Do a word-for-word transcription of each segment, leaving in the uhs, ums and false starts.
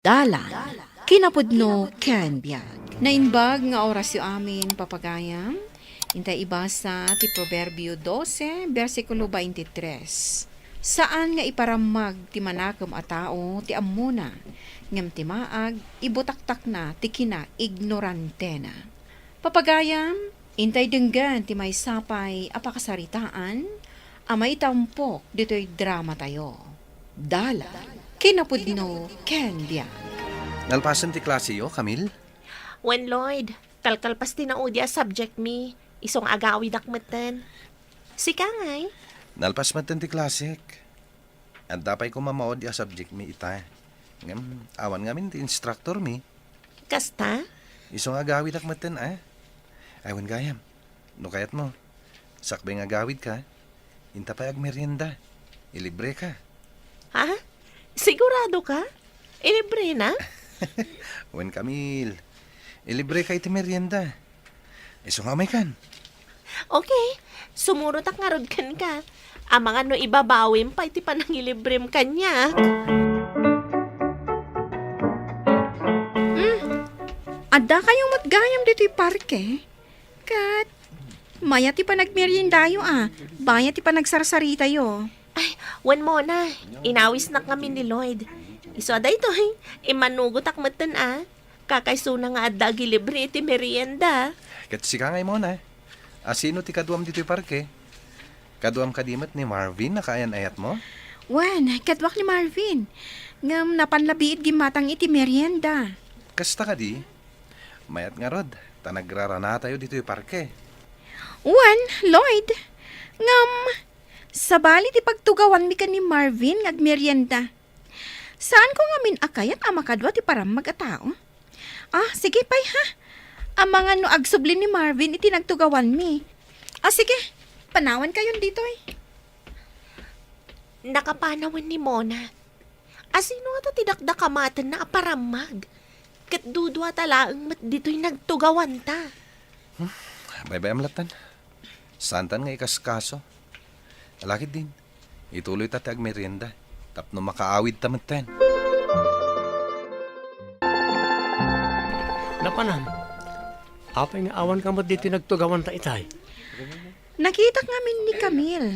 Dalan, kinapudno ken biag. Naimbag nga orasyo amin, papagayam. Intay ibasa ti Proverbio dose, bersikulo twenty-three. Saan nga iparammag ti manakem a tao ti ammona, ngem ti maag, ibutaktakna ti kinaignorantena. Papagayam, intay denggen ti maysa pay a pakasaritaan a maitampok ditoy dramatayo. Dalan, kinapudno, ken biag. Nalpasen ti klaseyo, Camille? Wen, Lloyd, kalkalpas ti naudi a subject mi, isu nga agawidak metten. Sika ngay? Nalpas metten ti klasek. Adda pay koma maudi a subject mi ita. Ngem, awan ngamin ti instructor mi. Kasta? Isu nga agawidak metten, a? Ay, wen gayam. No kayatmo, sakbay nga agawidka, inta pay agmerienda. Ilibreka. Ha? Sigurado ka? Ilibre na? Wen, Camille. Ilibreka iti merienda. Isu nga umaykan. Okay. Sumurotak ngarud kenka. Amangan no ibabawim pay ti panangilibrem kaniak. Hmm. Adda kayo met gayam ditoy parke. Ket mayat ti panagmeriendayo a, bayat ti panagsarsaritayo. Ay, wen Mona, inawisnak ngamin ni Lloyd. Isu a daytoy, immanugotak metten a. Kakaisuna nga adda agilibre iti merienda. Ket sika ngay Mona, a sino ti kaduam ditoy parke? Kaduam kadi met ni Marvin a kaayan-ayatmo? Wen, kaduak ni Marvin. Ngem napan labiit gimmatang iti merienda. Kasta kadi? Mayat ngarud, ta nagraranatayo ditoy parke. Wen, Lloyd. Ngem, sabali ti pagtugawanmi ken ni Marvin nga agmerienda. Saanko ngamin a kayat a makadua ti parammag a tao. Ah, sige pay ha. Amangan no agsubli ni Marvin iti nagtugawanmi. Ah, sige. Panawankayon ditoy. Nakapanawen ni Mona. Asino ngata ti dakdakamatenna a parammag? Ket duduata laeng met ditoy nagtugawanta. Hmm, baybay-am lattan. Saantan nga ikaskaso. Alakid din. Ituloyta ti agmerienda tapno makaawidta metten. Napanan, apay nga awanka met ditoy nagtugawanta itay? Nakitak ngamin ni Camille.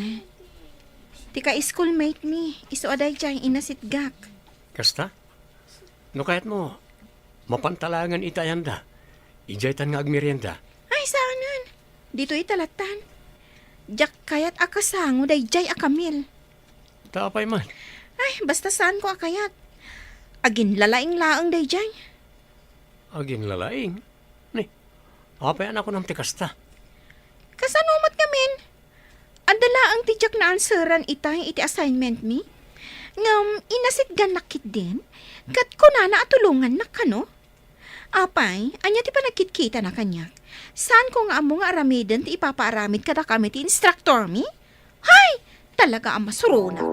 Ti ka-schoolmate mi, isu a daydiay inasitgak. Kasta? No kayatmo, mapanta laengen ita ayanda. Idiaytan nga agmerienda. Ay, saanen. Ditoy ita lattan. Diak kayat a kasango daydiay a Camille. Ta apay man? Ay, basta saanko a kayat. Aginlalaing laeng daydiay. Aginlalaing? Ni, apay a nakunam ti kasta? Kasano met ngamin? Adda laeng ti diak naanseran itay iti assignment mi. Ngem inasitgannak ketdin, ket kunana a tulongannak kano. Apay, ania ti panagkitkitana kaniak? Saanko nga ammo nga aramiden ti ipapaaramid kadakami ti instructor mi? Hay! Talaga a masuronak.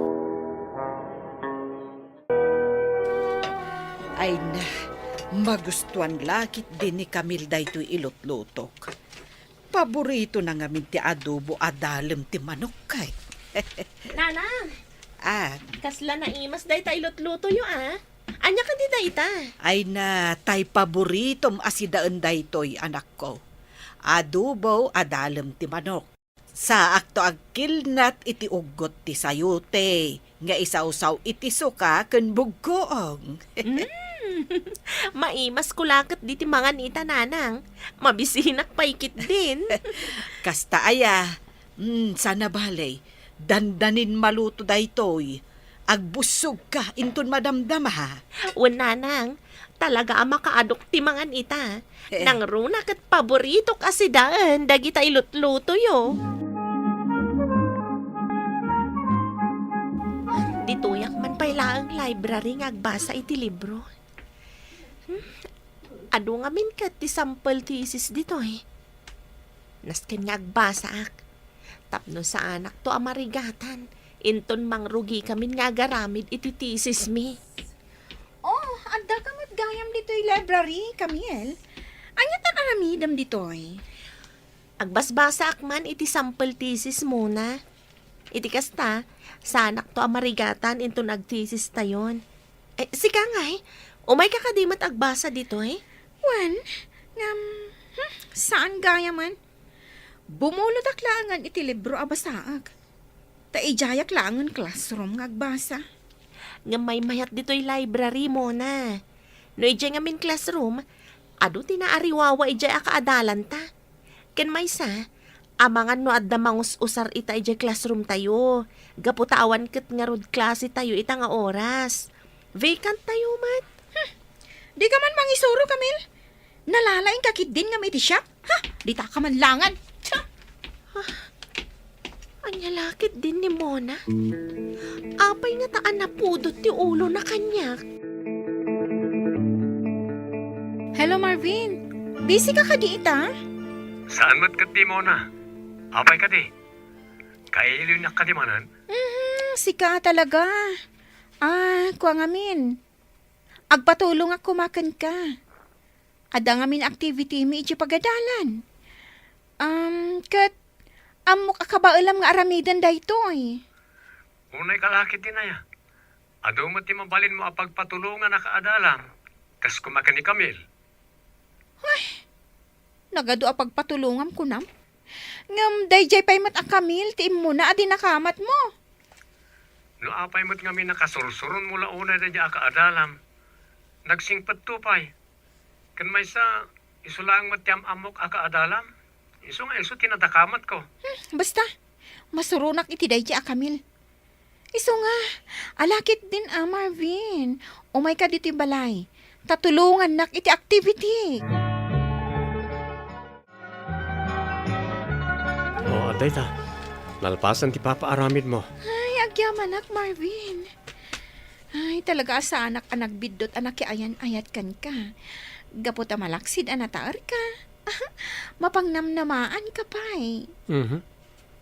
Ay na, magustuan la ketdi ni Camille daytoy ilutlutok. Paboritona ngamin ti adobo a dalem ti manok kay. Nanang! Ah. Kasla naimas dayta ilutlutoyo a. Ania kadi dayta? Ay na, tay paboritom a sidaen daytoy, anakko. Adobo a dalem ti manok. Saakto agkilnat iti uggot ti sayote nga isawsaw iti suka ken buggoong. Mm. Maimasko la ketdi ti mangan ita, nanang. Mabisinak pay ketdin. Kasta aya. Mm, sana bale, dandanin maluto daytoy. Agbussogka inton madamdama. Wen, nanang, talaga a makaadok ti mangan ita. Eh. Nangruna ket paboritok a sidaen dagita ilutlutoyo. Ditoyak man pay laeng library nga agbasa iti libro. Hmm? Adu ngamin ket ti sample thesis ditoy. Nasken nga agbasaak. Tapno saanakto a marigatan, inton mangrugikamin nga agaramid iti thesis mi. Oh, adda ka met gayam ditoy library, Camille. Ania tan aramidem ditoy? Agbasbasaak man iti sample thesis Mona. Iti kasta, saanakto a marigatan inton agthesis tayon. Eh, sika ngay, Umayka kadi met agbasa ditoy? Wen, ngem, hmm, saan gayam. Bumulodak laengen iti libro a basaek. Ta idiayak laengen classroom nga agbasa. Ngem maymayat ditoy library, Mona. No idiay ngamin classroom, adu ti naariwawa idiay a kaadalanta. Ken maysa, amangan no adda mangus-usar ita idiay classroom tayo, gapu ta awan ket ngarud klase tayo ita nga oras. Vacant tayo met. Hmm. Dika man mangisuro, Camille. Nalalaingka ketdin ngem iti siak? Ha? Ditaka man laengen. Cha! Ah, ania la ketdin ni Mona? Apay ngata a napudot ti ulona kaniak? Hello, Marvin. Busy ka kadi ita? Saan met ketdi, Mona. Apay kadi? Kailunak kadi manen? Mhm, sika talaga. Ah, kua ngamin. Agpatulongak koma kenka. Adda ngamin activity mi idiay pagadalan. Um, ket ammok a kabaelam nga aramiden daytoy. Unay ka la ketdin aya. Adu met ti mabalinmo a pagpatulongan a kaadalam, kas koma ken ni Camille. Ay, nagadu a pagpatulongam kunam? Ngem daydiay pay met a Camille ti immuna a dinakamatmo. No apay met ngamin a kasursuronmo la unay daydiay a kaadalam, nagsingpetto pay. Ken maysa, isu laeng met ti am-ammok a kaadalam. Isu nga isu ti nadakamatko. Hmm, basta, masuronak iti daydiay a Camille. Isu nga, ala ketdin a Marvin, umayka ditoy balay, ta tulongannak iti activity. O, adda ita. Nalpasan ti papaaramidmo. Ay, agyamanak, Marvin. Ay, talaga a saanak a nagbiddut a nakiayan-ayat kenka. Gapu ta malaksid a nataerka. Mapangnamnamaanka pay. Mhm.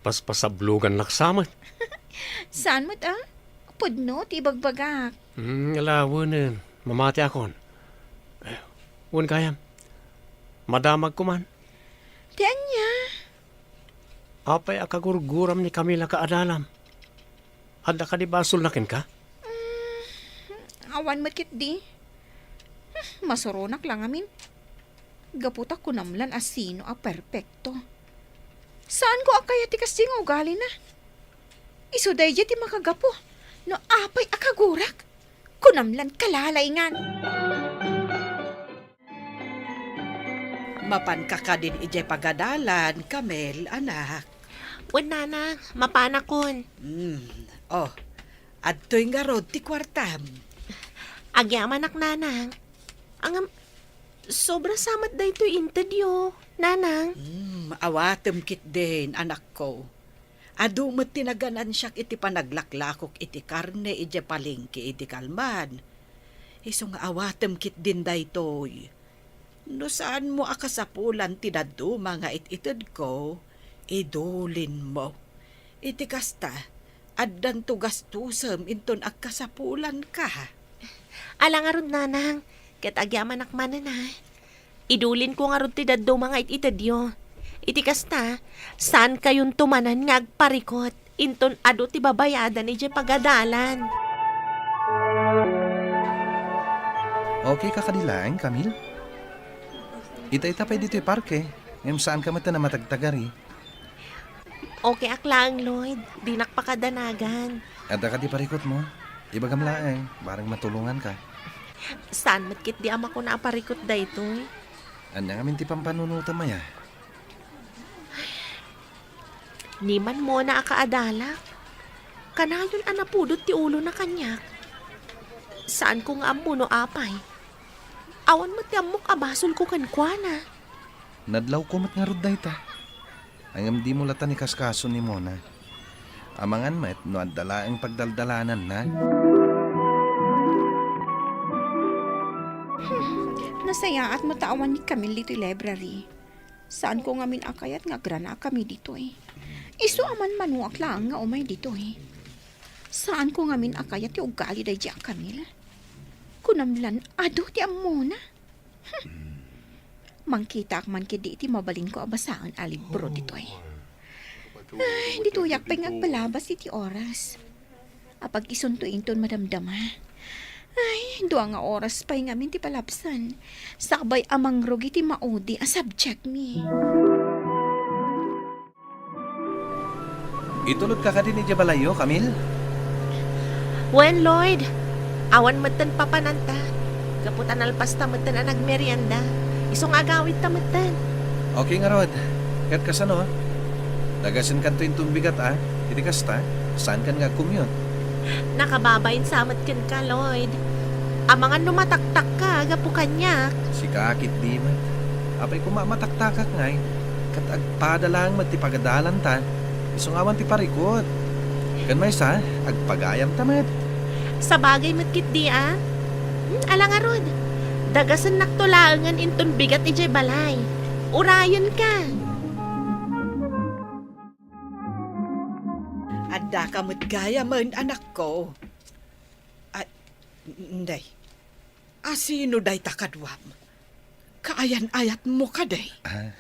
Paspasablogannak sa met. Saan met, a? Pudno ti ibagbagak. Hmm, ala, wenen. Mamatiakon. Eh, wen gayam. Madamagko man. Ti ania? Apay a kagurguram ni Camille a kaadalam? Adda kadi basolna kenka? Mm, awan met ketdi. Hmm, masuronak la ngamin. Gapu ta kunam lan a sino a perpekto. Saanko a kayat ti kasdi nga ugalina. Isu daydiay ti makagapu no apay a kagurak. Kunam lan kalalaingan. Mapanka kadin idiay pagadalan, Camille, anak? Wen, Nanang, mapanakon. Hmm, oh, adtoy ngarud ti kuartam. Agyamanak, Nanang. Ngem, sobra sa met daytoy intedyo, Nanang. Hmm, awatem ketdin, anakko. Adu met ti naganansiak iti panaglaklakok iti karne idiay palengke idi kalman. Isu nga awatem ketdin daytoy. No saanmo a kasapulan ti dadduma nga it-itedko, idulinmo. Iti kasta, addanto gastusem inton agkasapulanka. Ala ngarud, Nanang, ket agyamanak manen, a. Idulinko ngarud ti dadduma nga it-itedyo. Iti kasta, saankayonto manen nga agparikut inton adu ti babayadan idiay pagadalan. Okay ka kadi laeng, Camille? Ita-ita pay ditoy parke, ngem saanka met a matagtagari. Okay ak laeng, Lloyd. Dinak pakadanagan. Adda kadi parikutmo? Ibagam laeng, bareng matulonganka. Saan met ketdi a makuna a parikut daytoy? Ania ngamin ti pampanunotam aya? Ni man Mona a kaadalak. Kanayon a napudot ti ulona kaniak. Saanko nga ammo no apay. Awan met ti ammok a basolko kenkuana. Nadlawko met ngarud dayta. Ngem dimo latta ikaskaso ni Mona. Amangan met no adda laeng pagdaldalananna. Hmm, nasayaat met ta awan ni Camille ditoy library. Saanko ngamin a kayat nga agranaakami ditoy. Isu a manmanoak laeng nga umay ditoy. Saanko ngamin a kayat ti ugali daydiay a Camille. Kunam lan adu ti ammona. Hmm. Mangkitaak man ketdi iti mabalinko a basaen a libro ditoy. Ay, ditoyak pay nga agpalabas iti oras. Apag-isunto inton madamdama. Ay, dua nga oras pay ngamin ti palabsan. Sakbay a mangrugi ti maudi a subject mi. Itulodka kadin idiay balayyo, Camille? Wen, Lloyd. Awan metten papananta. Gapu ta nalpasta metten a nagmerienda. Isu nga agawidta metten. Okay ngarud. Ket kasano? Dagasenkanto inton bigat a. Iti kasta, saankan nga agcommute? Nakababain sa met kenka, Lloyd. Amangan no mataktakka gapu kaniak. Sika ketdi met. Apay koma a mataktakak ngay, ket agpada laeng met ti pagadalanta, isu nga awan ti parikut. Ken maysa, agpagayamta met. Sabagay met ketdi a. Hmm, ala ngarud, dagasennakto laengen inton bigat idiay balay. Urayenka. Addaka met gayamen, anakko. Ay, inday. A sino dayta kaduam? Kaayan-ayatmo kadi? Ah.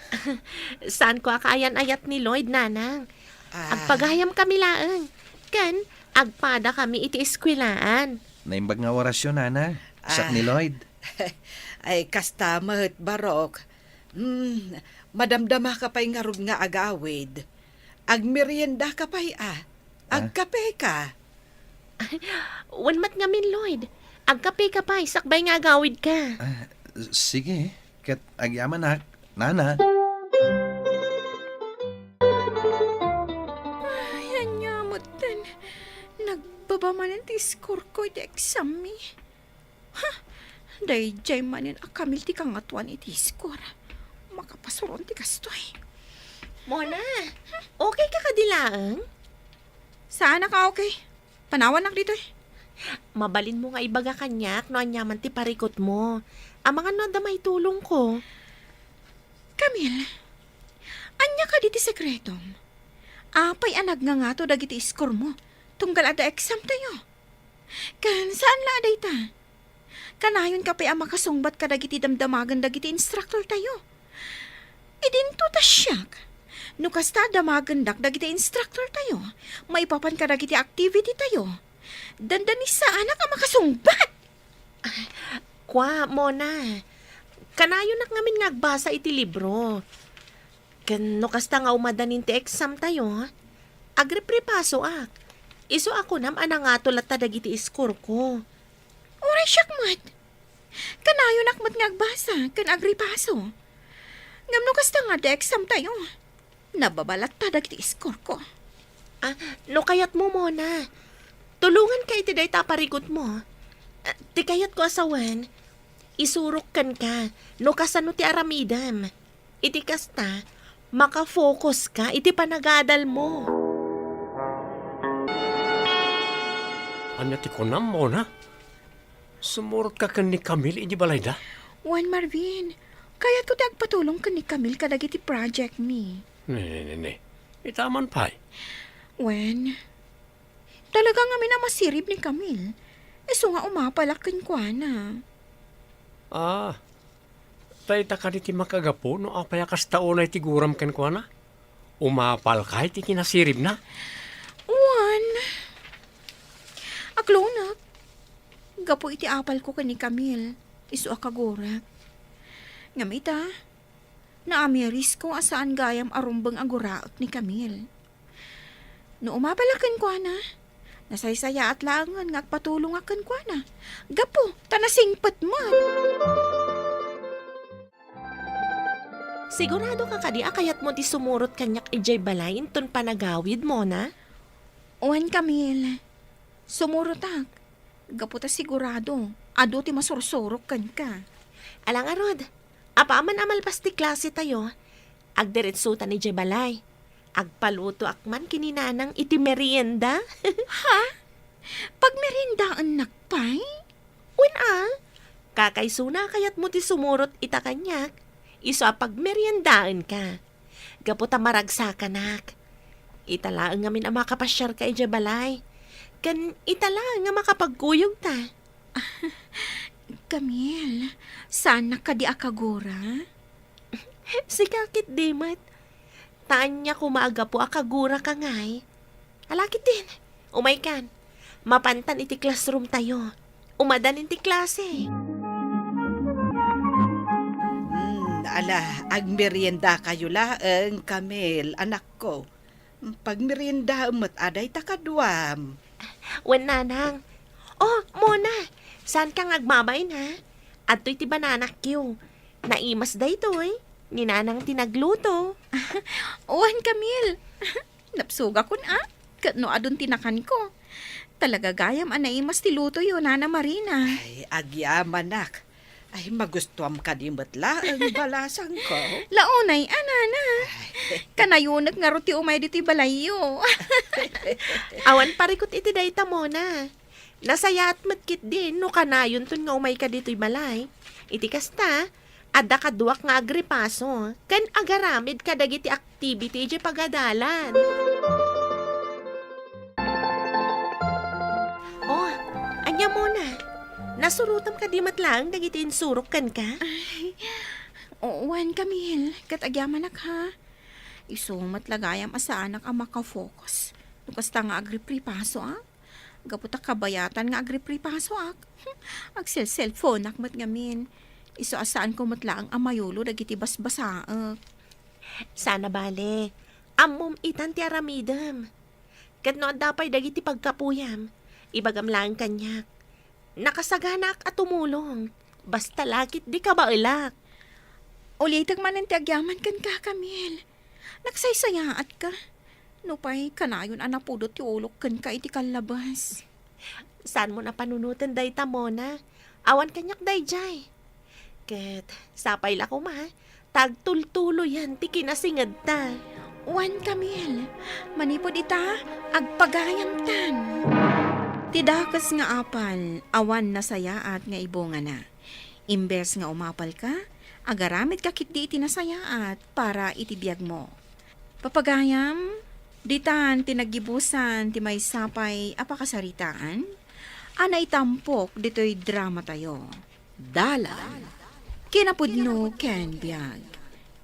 Saanko a kaayan-ayat ni Lloyd, nanang. Ah. Agpagayamkami laeng. Ken, agpadakami iti eskuelaan. Naimbag nga orasyo, nana. Siak Ah. ni Lloyd. Ay, kasta met, Barok. Hmm, madamdamaka pay ngarud nga agawid. Agmeriendaka pay a. Ah? Agkapeka. Wen met ngamin, Lloyd. Agkapeka pay, sakbay nga agawidka. Ah, sige. Ket agyamanak, nana. Ay, ania metten. Nagbaba manen ti score ko iti exam mi. Ha? Daydiay manen a Camille ti kangatoan iti score. Makapasuron ti kastoy. Mona, okay ka kadi laeng? Saanak a okay. Panawannak ditoy. Mabalinmo nga ibaga kaniak no aniaman ti parikutmo. Amangan no adda maitulongko. Camille, ania kadi ti sekretom? Apay a nagngangato dagiti score mo tunggal adda exam tayo? Ken saan la a dayta. Kanayonka pay a makasungbat kadagiti damdamagen dagiti instructor tayo. Idinto ta siak. No kasta a damagendak dagiti instructor tayo, maipapan kadagiti activity tayo, dandanisaanak a makasungbat! Kua, Mona, kanayonak ngamin nga agbasa iti libro. Ken no kasta nga umadanin ti exam tayo, agriprepasoak. Isu a kunam a nangato latta dagiti score ko. Uray siak met. Kanayonak met nga agbasa ken agripaso. Ngem no kasta nga adda exam tayo, nababa latta dagiti score ko. Ah, no kayatmo, Mona, tulonganka iti dayta a parikutmo. Ah, ti kayatko a sawen, isurok kenka no kasano ti aramidem. Iti kasta, makafokuska iti panagadalmo. Ania ti kunam, Mona? Sumurotka ken ni Camille idiay balayda? Wen, Marvin, kayatko ti agpatulong ken ni Camille kadagiti project mi. Ne, ne, ne, ne. Ita man pay. Wen, talaga ngamin a masirib ni Camille. Isu nga umapalak kenkuana. Ah, dayta kadi ti makagapu no apay a kasta unay ti guram kenkuana? Umapalka iti kinasiribna? Wen. Aklonek. Gapu iti apalko ken ni Camille, isu a kagurak. Ngem ita, naamirisko a saan gayam a rumbeng a guraek ni Camille. No umapalak kenkuana, nasaysayaat laengen nga agpatulongak kenkuana. Gapu ta nasingpet met. Siguradoka kadi a kayatmo ti sumurot kaniak idiay balay inton panagawid, Mona? Wen, Camille. Sumurotak. Gapu ta sigurado, adu ti masursurok kenka. Ala ngarud, apaman a malpas ti klase tayo, agdiretsota idiay balay. Agpalutoak man ken ni Nanang iti merienda. Ha? Pagmeriendaennak pay? Wen a, kakaisuna a kayatmo ti sumurot ita kaniak, isu a pagmeriendaenka. Gapu ta maragsakanak. Ita laeng ngamin a makapasiarka idiay balay. Ken ita laeng a makapagkuyogta. Camille, saannak kadi a kagura? Sika ketdi met. Ta ania koma a gapu a kaguraka ngay? Ala ketdin, umaykan. Mapantan iti classroom tayo. Umadan ti klase. Hmm, ala, agmeriendakayo laeng, Camille, anakko. Pagmeriendaem met a dayta kaduam. Wen, nanang. Oh, Mona, saanka nga agbabain, ha? Adtoy ti banana cue. Naimas daytoy. Ni nanang ti nagluto. Wen, Camille. Napsugakon, a? Ket no adun ti nakanko. Talaga gayam a naimas ti lutoyo, Nana Marina. Ay, agyamanak. Ay, magustuam kadi met laeng balasangko. Launay, a, nana. Ay. Kanayonek ngarud ti umay ditoy balayyo. Awan parikut iti dayta, Mona. Nasayaat met ketdi no kanayonton nga umayka ditoy balay. Iti kasta, adda kaduak nga agripaso ken agaramid kadagiti activity idiay pagadalan. Oh, ania, Mona? Nasurotam kadi met laeng dagiti insurok kenka? Ay, wen, Camille, ket agyamanak, ha? Isu met la gayam a saanak a makafocus no kasta nga agripripaso, a? Gapu ta kabayatan nga agripripasoak, agselselfonak met ngamin. Isu a saanko met laeng a mayulo dagiti basbasaek. Sana bale, ammom itan ti aramidem. Ket no adda pay dagiti pagkapuyam, ibagam laeng kaniak. Nakasaganaak a tumulong, basta la ketdi kabaelak. Ulitek manen ti agyaman kenka, Camille. Nagsaysayaatka. Nupay kanayon a napudot ti ulok kenka iti kallabas. Saanmon a panunoten dayta, Mona. Awan kaniak daydiay. Ket sapay la koma, ta agtultuloyen ti kinasingedta. Wen, Camille, manipud ita, agpagayamtan. Ti dakes nga apal, awan nasayaat nga ibungana. Imbes nga umapalka, agaramidka ketdi iti nasayaat para iti biagmo. Papagayam, ditan ti naggibusan ti maysa pay a pakasaritaan a naitampok ditoy dramatayo. Dalan, kinapudno ken biag.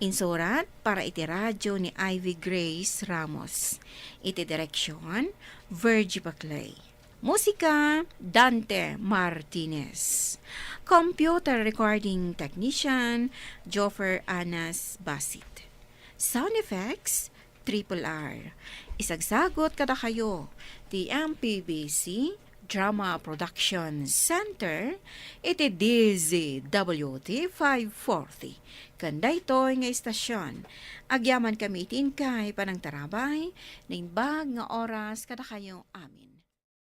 Insurat para iti radio ni Ivy Grace Ramos. Iti direksyon, Virgie Baclay. Musika, Dante Martinez. Computer recording technician, Joffer Anas Basit. Sound effects, Triple R. Isagsagut kadakayo ti M P B C Drama Production Center iti D Z W T five forty. Ken daytoy nga istasyon, agyamankami iti inkay panangtarabay, naimbag nga oras kadakayo amin.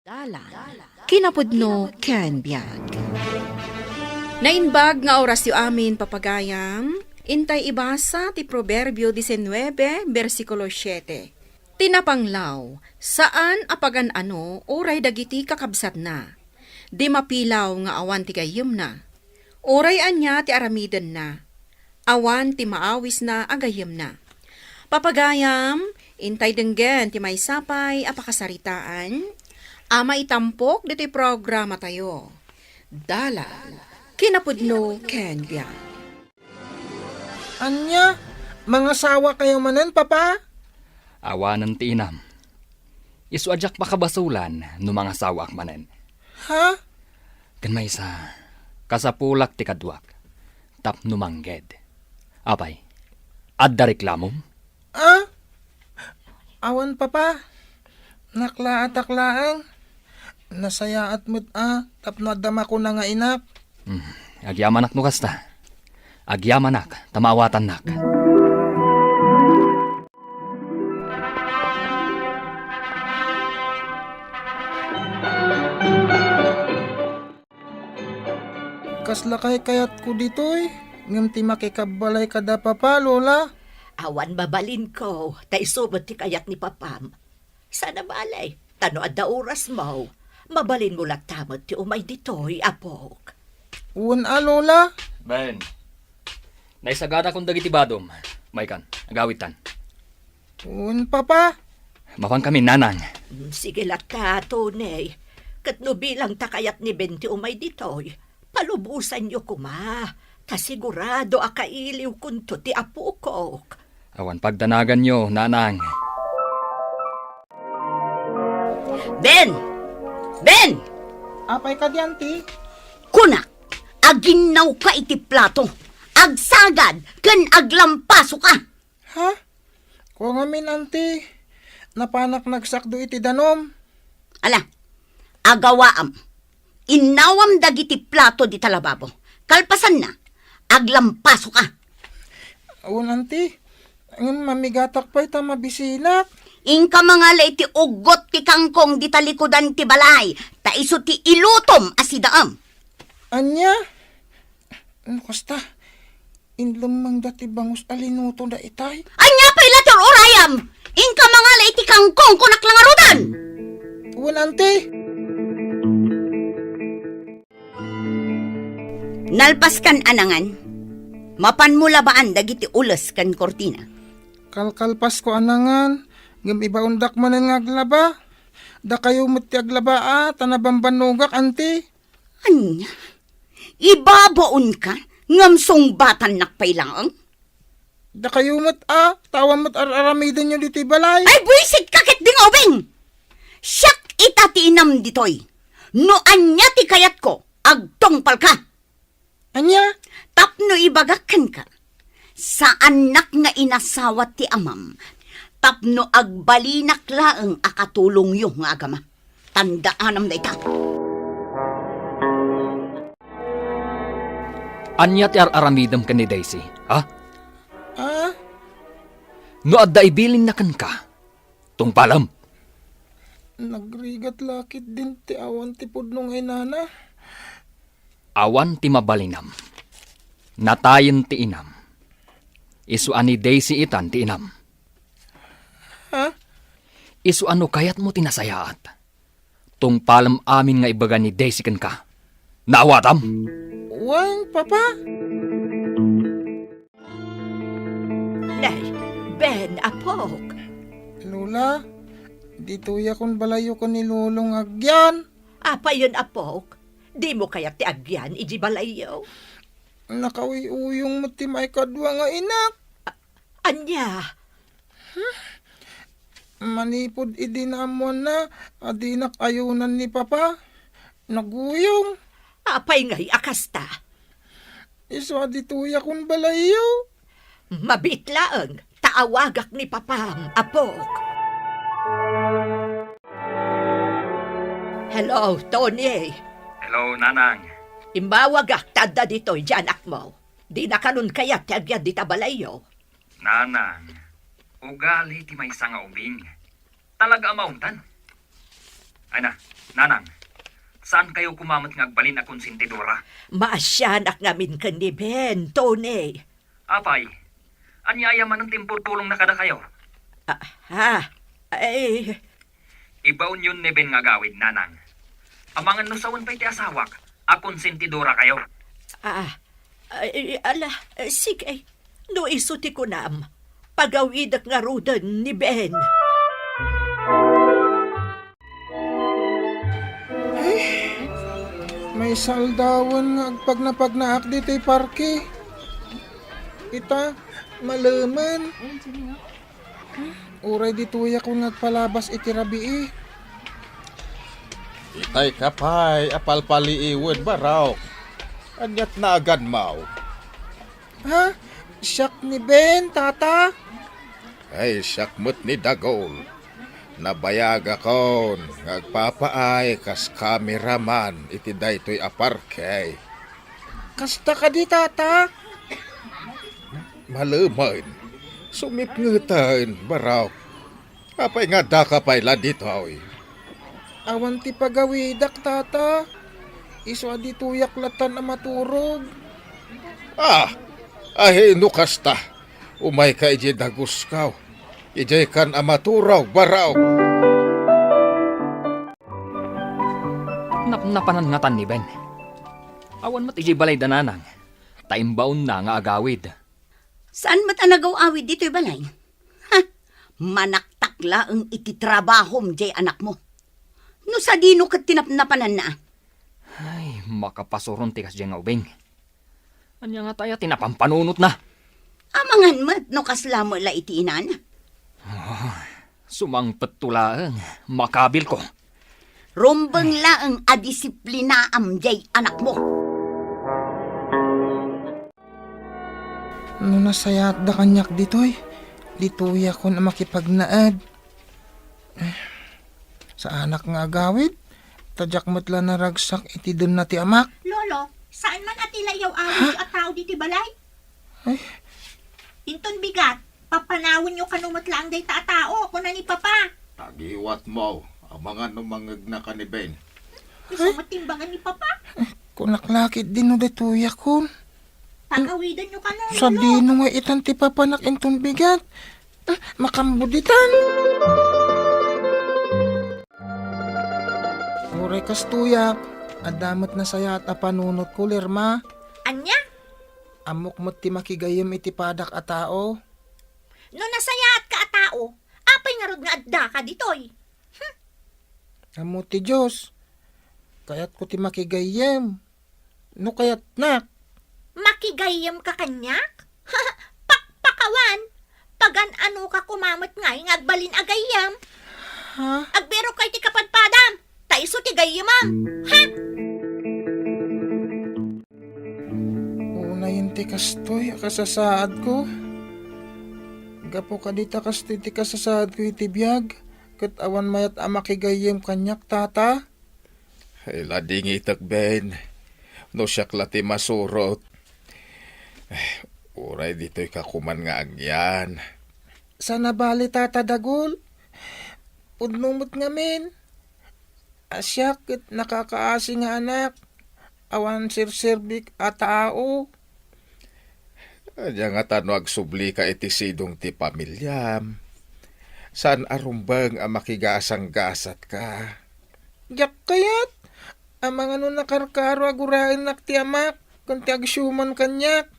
Dalan, kinapudno ken biag. Naimbag nga orasyo amin, papagayam, intay ibasa ti Proverbio diecinuebe, bersikulo siete. Ti napanglaw, saan a pagan-ano uray dagiti kakabsatna. Di mapilaw nga awan ti gayyemna. Uray ania ti aramidenna, awan ti maawisna a gayyemna. Papagayam, intay denggen ti maysa pay a pakasaritaan a maitampok ditoy programatayo. Dalan, kinapudno ken biag. Ania? Mangasawakayo manen, Papa? Awanen ti inam. Isu a diak pakabasolan no mangasawaak manen. Ha? Ken maysa, kasapulak ti kaduak tapno mangged. Apay, adda reklamom? Ah? Awan, Papa. Naklaatak laeng. Nasayaat met a tapno adda makuna nga inak. Hmm, agyamanak no kasta. Agyamanak ta maawatannak. Kasla kaykayatko ditoy, ngem ti makikabbalay kada Papa, Lola. Awan mabalinko, ta isu met ti kayat ni Papam. Sana bale, ta no adda orasmo, mabalinmo latta met ti umay ditoy, apok. Wen a, Lola. Ben, naisaganakon dagiti badom. Maykan, agawidtan. Wen, Papa. Mapankami, Nanang. Mm, sige latta, Tony. Ket no bilang ta kayat ni Ben ti umay ditoy, palubosanyo koma, ta sigurado a kailiwkonto ti apokok. Awan pagdanaganyo, Nanang. Ben! Ben! Apay kadi, anti? Kunak, aginnawka iti plato, agsagad, ken aglampasoka. Ha? Kua ngamin, anti. Napanak nagsakdo iti danum. Ala, agawaam. Innawam dagiti plato dita lababo. Kalpasanna, aglampasoka. Wen, anti. Ngem mamigatak pay ta mabisinak. Inka mangala iti uggot ti kangkong dita likudan ti balay, ta isu ti ilutom a sidaam. Ania? No kasta, inlemmengda ti bangus a linutoda itay. Ania pay la ti ur-urayam? Inka mangala iti kangkong, kunak la ngaruden! Wen, anti. Nalpaskan a nangan, mapanmo labaan dagiti ules ken kurtina. Kalkalpasko a nangan, ngem ibaondak manen nga aglaba. Dakayo met ti aglaba a, ta nabambannogak, anti. Ania? Ibabaonka, ngem sungbatannak pay laeng? Dakayo met a, ta awan met ar-aramidenyo ditoy balay. Ay, buisitka ketdi nga ubing! Siak ita ti inam ditoy. No ania ti kayatko, agtungpalka. Ania? Tapno ibagak kenka, saannak nga inasawa ti amam, tapno agbalinak laeng a katulongyo nga agama. Tandaanam dayta. Ania ti ar-aramidem ken ni Daisy, ha? Ah? No adda ibilinna kenka, tungpalem. Nagrigat la ketdin ti awan ti pudno nga inana. Awan ti mabalinam. Natayen ti inam. Isu a ni Daisy itan ti inam. Ha? Isu a no kayatmo ti nasayaat, tungpalem amin nga ibaga ni Daisy kenka. Naawatam? Wen, Papa? Nay, Ben, apok. Lola, ditoyakon balayyo ken ni Lolo nga agyan. Apayen, apok? Dimo kayat ti agyan iti balayyo? Nakauyuyong met ti maikadua nga inak. A-, ania? Manipud idi naammoanna a dinak ayonan ni Papa, naguyong. Apay ngay a kasta? Isu a ditoyakon balayyo. Mabiit laeng, ta awagak ni Papam, apok. Hello, Tony. Hello, Nanang. Immawagak ta adda ditoy ti anakmo. Dina kanon kayat ti agyan dita balayyo. Nanang, ugali ti maysa nga ubing. Talaga a maungtan. Ay na, Nanang, saankayo koma met nga agbalin a konsentidora? Maasianak ngamin ken ni Ben, Tony. Apay, ania aya manen ti impurpulongna kadakayo? Ah, ha? Ay. Ibaonyon ni Ben nga agawid, Nanang. Amangan no sawen pay ti asawak a konsentidorakayo. Ah, ay, ala, sige. No isu ti kunam, pagawidek ngaruden ni Ben. Ay, maysa aldawen nga agpagnapagnaak ditoy parke. Ita, malemen. Uray ditoyakon nga agpalabas iti rabii. Itay ka pay a palpaliiwen, Barok. Aniat naaganmaw? Ha? Siak ni Ben, Tata? Ay, siak met ni Dagol. Nabayagakon nga agpapaay kas kameraman iti daytoy a parke. Kasta kadi, Tata? Malemen. Sumipngeten, Barok. Apay nga addaka pay la ditoy? Awan ti pagawidak, Tata. Isu a ditoyak latan a maturog. Ah, ay, no kasta, umayka idiay daguskaw. Idiaykan a maturog, Barok. Napnapanan ngatan ni Ben. Awan met idiay balay da Nanang, ta imbaonna nga agawid. Saan met a nagaw-awid ditoy balay? Ha? Manaktak laeng iti trabahom diay anakmo. No sadino ket ti napnapananna? Ay, makapasuron ti kasdiay nga ubing. Ania ngata aya ti napampanunotna? Amangan met no kasla met la iti inana. Ah, sumangpetto laeng, makabilko. Rumbeng laeng a disiplinaam jay anakmo. No nasayaatda kaniak ditoy, ditoyakon a makipagnaed. Saanak nga agawid, ta diak met la naragsak iti denna ti amak. Lolo, saan man a ti layaw-awid a tao ditoy balay? Ay. Inton bigat, papanawenyo kano met laeng dayta a tao, kuna ni Papa. Tagiwatmo, amangan no mangegnaka ni Ben. Isu met timbangan ni Papa. Kunak lakit din no ditoyakon. Pakawidanyo kano, Lolo. Sadino nga itan ti papanak inton bigat? Makambuditan. Uray kastoyak, adda met nasayaat a panunotko, Lerma. Ania? Ammok met ti makigayyem iti padak a tao. No nasayaatka a tao, apay ngarud nga addaka ditoy? Ammo ti Dios, kayatko ti makigayyem. No kayatnak. Makigayyemka kaniak? Pakpakawan! Pagan-anoka koma met ngay nga agbalin a gayyem? Ha? Agbirokka iti kapadpadam, ta isu ti gayyemam. Ha? Unayen ti kastoy a kasasaadko. Gapu kadi ta kastoy ti kasasaadko iti biag, ket awan mayat a makigayyem kaniak, Tata. Ay, ladingitek, Ben. No siak la ti masurot. Eh, uray ditoyka koman nga agyan. Saan a bali, Tata Dagul. Pudno met ngamin. A siak ket nakakaasi nga anak. Awan serserbik a tao. Ania ngata no agsublika iti sidong ti pamiliam? Saan a rumbeng a makigasanggasatka? Diak kayat. Amangan no nakarkaro a guraennak ti amak ken ti agsiuman kaniak.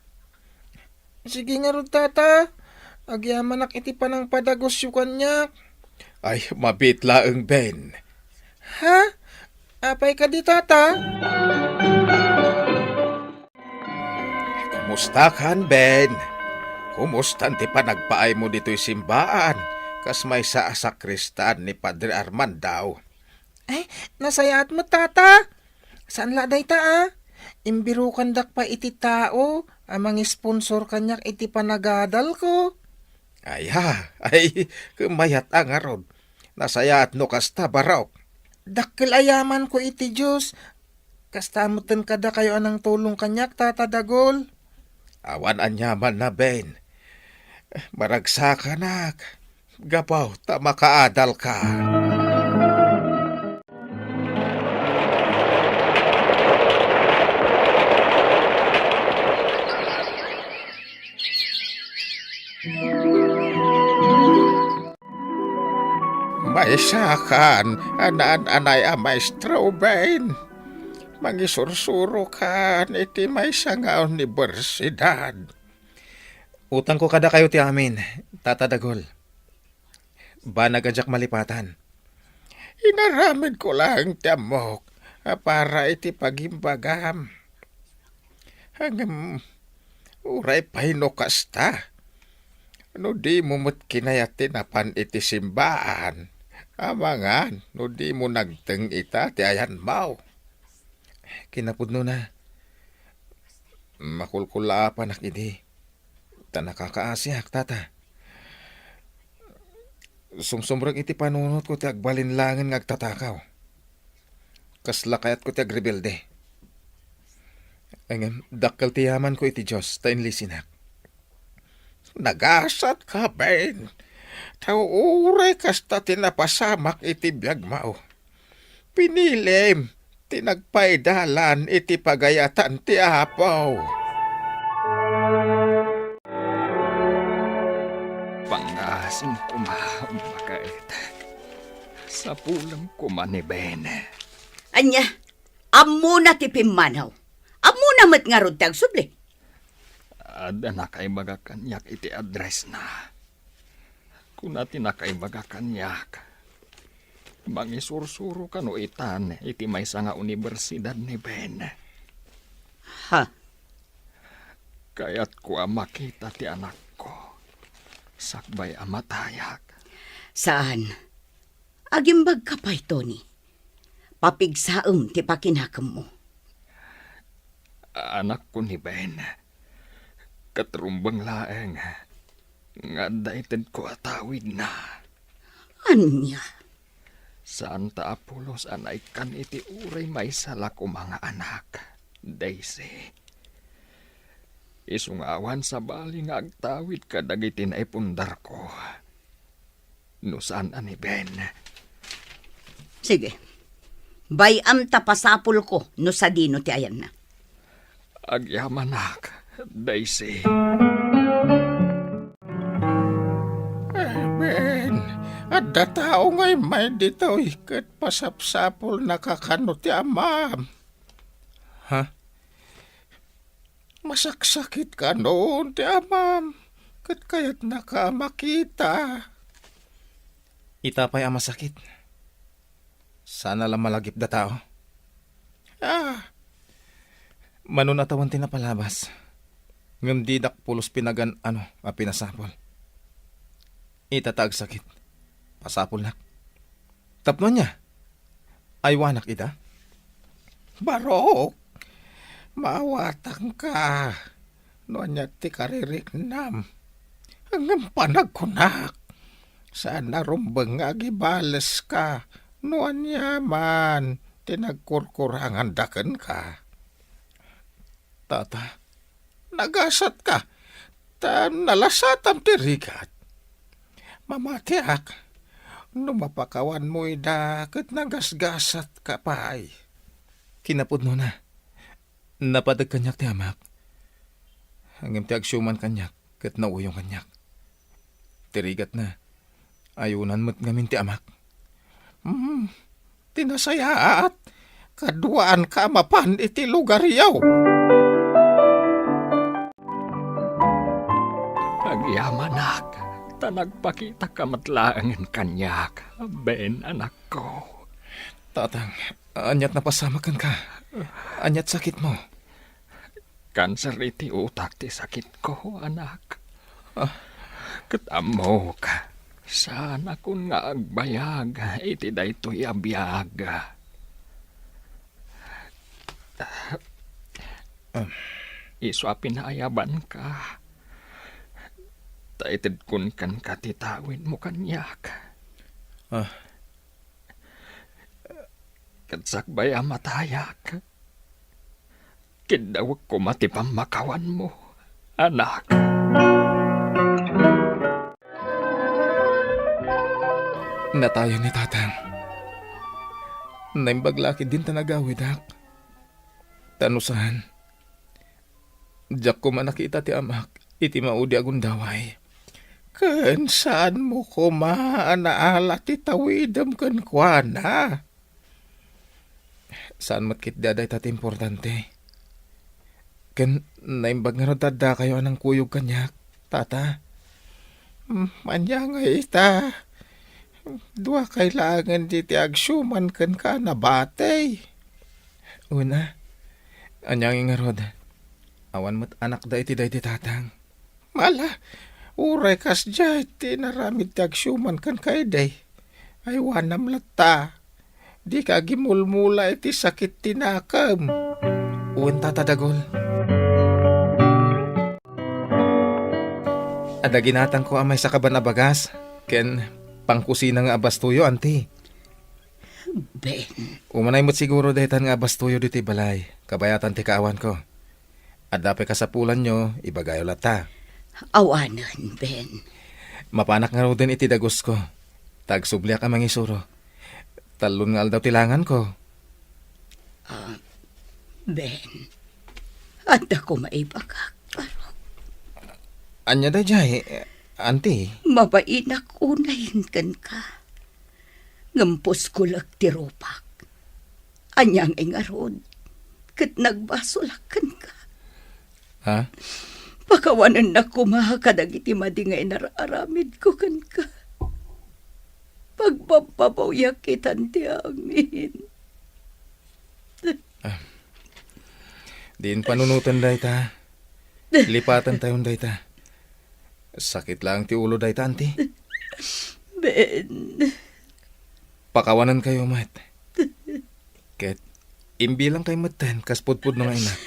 Sige ngarud, Tata. Agyamanak iti panangpadagusyo kaniak. Ay, mabiit laeng, Ben. Ha? Apay kadi, Tata? Kumustakan, Ben? Kumustan ti panagpaaymo ditoy simbaan? Kas maysa a sakristan ni Padre Armando. Ay, nasayaat met, Tata. Saan la dayta, a? Imbirokandak pay iti tao a mangisponsor kaniak iti panagadalko. Ay, ha? Ay, mayat a ngarud. Nasayaat no kasta, barok. Dakkel a yamanko iti Dios. Kasta metten kadakayo a nangtulong kaniak, Tata Dagul. Awan aniamanna, Ben. Maragsakanak. Gapu ta makaadalka. Maysakan a naan-anay a maestro, Ben. Mangisursurokan iti maysa nga universidad. Utangko kadakayo ti amin, Tata Dagul. Banag a diak malipatan. Inaramidko laeng ti ammok a para iti pagimbagam. Ngem, uray pay no kasta, no dimo met kinayat ti napan iti simbaan, amangan no dimo nagteng ita ti ayanmo. Kinapudnona, makulkulaapanak idi. Ta nakakaasiak, Tata. Sumsumrek iti panunotko ti agbalin laengen nga agtatakaw. Kasla kayatko ti agrebelde. Ngem, dakkel ti yamanko iti Dios ta inlisinak. Nagasatka, Ben. Ta uray kasta ti napasamak iti biagmo. Pinilim ti nagpaidalan iti pagayatan ti Apo. Pangngasim koma, baket. Sapulem koma ni Ben. Ania, ammona ti pimmanaw. Ammona met ngarud ti agsubli. Adda nakaibaga kaniak iti addressna. Kuna ti nakaibaga kaniak, mangisursuro kano itan iti maysa nga universidad ni Ben. Ha? Kayatko a makita ti anakko sakbay a matayak. Saan. Agimbagka pay, Tony. Papigsaem ti pakinakemmo. Anakko ni Ben, ket rumbeng laeng nga adda itedko a tawidna. Ania? Saanta a pulos a naikkan iti uray maysa la koma nga anak, Daisy. Isu nga awan sabali nga agtawid kadagiti naipundarko. No saan a ni Ben. Sige. Bay-am ta pasapulko no sadino ti ayanna. Agyamanak, Daisy. Eh, Ben, adda tao nga immay ditoy ket pasapsapulnaka kano ti amam. Ha? Masaksakit kanon ti amam, ket kayatnaka a makita. Ita pay a masakit. Saan a la malagipda tao. Ah, Mano natawen ti napalabas, ngem didak pulos pinagan-ano a pinasapul. Ita ta agsakit, pasapulnak. Tapno ania? Aywanak ita? Barok, maawatanka no ania ti kaririknam. Ngem panagkunak, saan a rumbeng nga agibaleska no ania man ti nagkurkuranganda kenka. Tata, nagasatka, ta nalasatam ti rigat. Mamatiak, no mapakawanmo ida ket nagasgasatka pay. Kinapudnona, napadek kaniak ti amak. Ngem ti agsiuman kaniak ket nauyong kaniak. Ti rigatna, ayunan met ngamin ti amak. Hmm, ti nasayaat, kaduaanka a mapan iti lugaryo. Agyamanak, ta nagpakitaka met laengen kaniak, Ben, anakko. Tatang, aniat napasamak kenka? Aniat sakitmo? Kanser iti utak ti sakitko, anak. Ah. Ket ammok, saanakon nga agbayag iti daytoy a biag. Ah. Isu a pinaayabanka, ta itedkon kenka ti tawidmo kaniak. Ah. Ket sakbay a matayak, kiddawek koma ti pammakawanmo, anak. Natayan ni Tatang. Naimbag la ketdin ta nagawidak. Ta no saan, diak koma nakita ti amak iti maudi a gundaway. Ken saanmo koma a naala ti tawidem kenkuana? Saan met ketdi a dayta ti importante. Ken naimbag ngarud ta addakayo a nangkuyog kaniak, Tata. Hmm, ania ngay ita? Duakay laengen diti agsiuman kenka a nabatey. Una, ania ngay ngarud? Awan met anakda iti daydi Tatang. Ala, uray kasdiay ti inaramid ti agsiuman kenka idi, aywanam latta. Dika agimulmula iti sakit ti nakem. Wen, Tata Dagul. Adda ginatangko a maysa kaban a bagas ken pangkusina nga a bastoyo, anti. Ben. Umanay met siguro daytan nga a bastoyo ditoy balay, kabayatan ti kaawanko. Adda pay kasapulanyo, ibagayo latta. Awanen, Ben. Mapanak ngaruden iti dagusko, ta agsubliak a mangisuro. Tallon nga aldaw ti langanko. Ah, Ben, adda koma ibagak. Ania daydiay, anti? Mabainak unayen kenka. Ngem puskolek ti rupak. Ania ngay ngarud, ket nagbasolak kenka. Ha? Pakawanennak koma kadagiti madi nga inar-aramidko kenka. Pagbabbabawiak itan ti amin. Ah. Diin panunoten dayta. Lipaten tayon dayta. Sakit laeng ti ulo dayta, anti. Ben. Pakawanenkayo met. Ket imbilangkay metten kas pudpudno nga inak.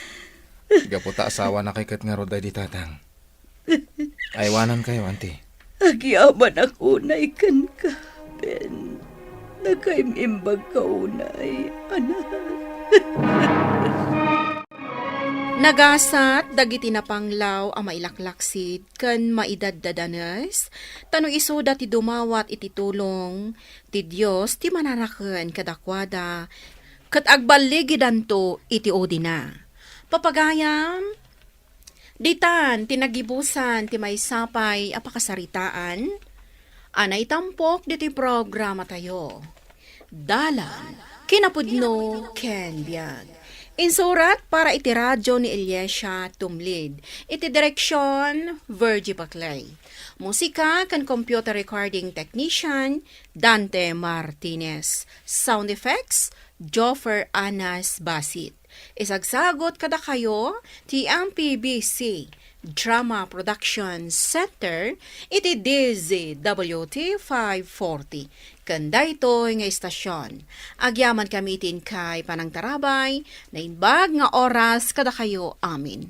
Gapu ta asawanakay ket ngarud daydi tatang. Aywanankayo, anti. Agyamanak unay kenka, Ben. Nakaim-imbagka unay, anak. Nagasat dagiti napanglaw a mailaklaksid ken maidaddadanes, ta no isuda ti dumawat iti tulong ti Dios ti manaraken kadakuada, ket agballigidanto iti udina. Papagayam, ditan ti nagibusan ti maysa pay a pakasaritaan a naitampok ditoy programatayo. Dalan, kinapudno, ken biag. Insurat para iti radyo ni Eliesa Tumlid. Iti direksyon, Virgie Paclay. Musika ken computer recording technician, Dante Martinez. Sound effects, Joffer Anas Basit. Isagsagut kadakayo ti M P B C Drama Production Center iti D Z W T five forty. Ken daytoy nga istasion, agyamankami iti inkay panangtarabay, naimbag nga oras kadakayo amin.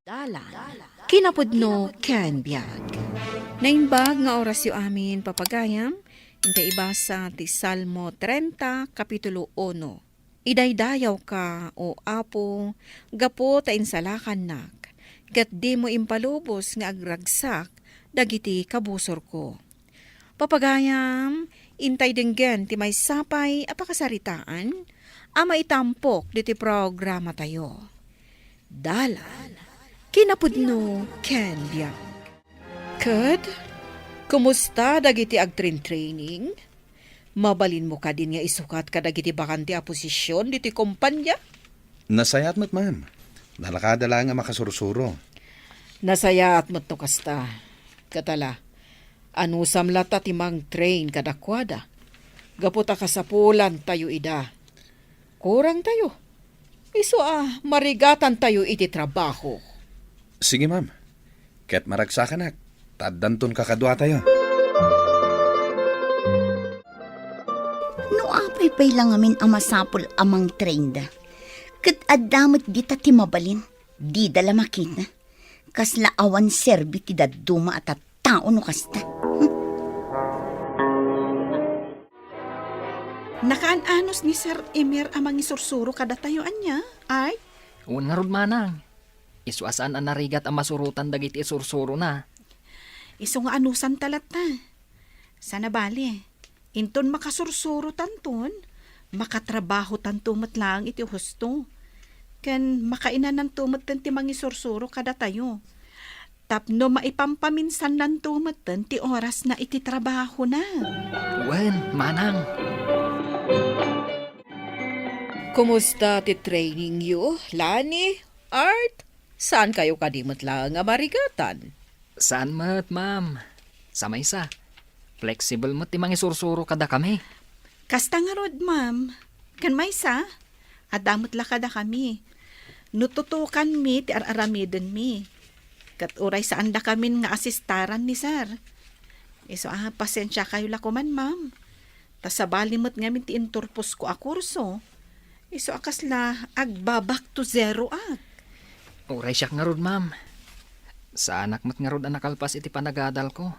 Dalan, kinapudno ken biag. Naimbag nga orasyo amin, papagayam, inta ibasa ti Salmo treinta, kapitulo uno. Idaydayawka, O Apo, gapu ta insalakannak, ket dimo impalubos nga agragsak dagiti kabusorko. Papagayam, intay denggen ti maysa pay a pakasaritaan a maitampok ditoy programatayo. Dalan, kinapudno ken biag. Ket, kumusta dagiti agtrain-training? Mabalinmo kadin nga isukat kadagiti bakante a posision ditoy kompania? Nasayaat met, ma'am. Nalakada laeng a makasursuro. Nasayaat met no kasta. Ket ala, anusam latta ti mangtrain kadakuada? Gapu ta kasapulantayo ida. Kurangtayo. Isu a marigatantayo iti trabaho. Sige, ma'am. Ket maragsakanak, ta addanton kakaduatayo. No apay pay la ngamin a masapul a mangtrainda, ket adda met dita ti mabalin, dida la makita. Kasla awan serbi ti dadduma a tattao no kasta. Nakaan-anos ni Sir Emer a mangisursuro kadatayo, ania, Art? Wen ngarud, manang. Isu a saan a narigat a masurotan dagiti isursurona. Isu nga anusanta latta. Sana bale, inton makasursurotanton, makatrabahotanto met laeng iti husto. Ken makainananto metten ti mangisursuro kadatayo. Tapno maipampaminsannanto metten ti orasna iti trabahona. Wen, manang. Kumusta ti trainingyo, Lani, Art? Saankayo kadi met laeng a marigatan? Saan met, ma'am. Sa maysa, flexible met ti mangisursuro kadakami. Kasta ngarud, ma'am. Ken maysa, adda met la kadakami. No tutukanmi ti ar-aramidenmi. Ket uray saandakamin nga asistaran ni Sir. Isu a, pasensiakayo la koman, ma'am. Ta sabali met ngamin ti inturposko a kurso. Isu a kasla agba-back to zero ak. Uray siak ngarud, ma'am. Saanak met ngarud a nakalpas iti panagadalko.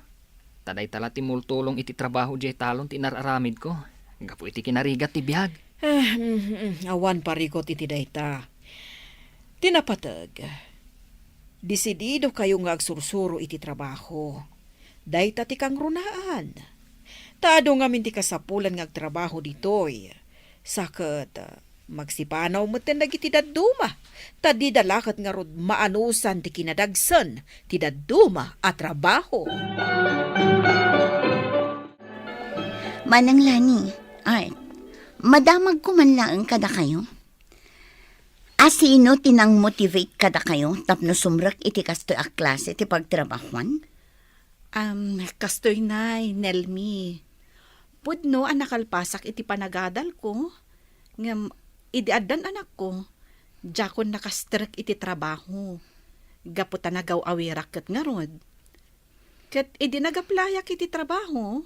Ta dayta la ti multulong iti trabaho diay talon ti inar-aramidko gapu iti kinarigat ti biag. Eh, mm, mm, awan parigot iti dayta. Ti napateg, disididokayo nga agsursuro iti trabaho. Dayta ti kangrunaan. Ta adu ngamin ti kasapulan nga agtrabaho ditoy. Sa ket, ah, magsipanaw metten dagiti dadduma, ta dida la ket ngarud maanusan ti kinadagsen ti dadduma a trabaho. Manang Lani, Art, madamagko man laeng kadakayo. Asino ti nang-motivate kadakayo tapno sumrek iti kastoy a klase ti pagtrabahuan? Am, kastoy nay, Nelmi. Pudno a nakalpasak iti panagadalko, ngem idi addan anakko, diakon nakastrek iti trabaho. Gapu ta nagaw-awirak ket ngarud. Ket idi nag-applyak iti trabaho,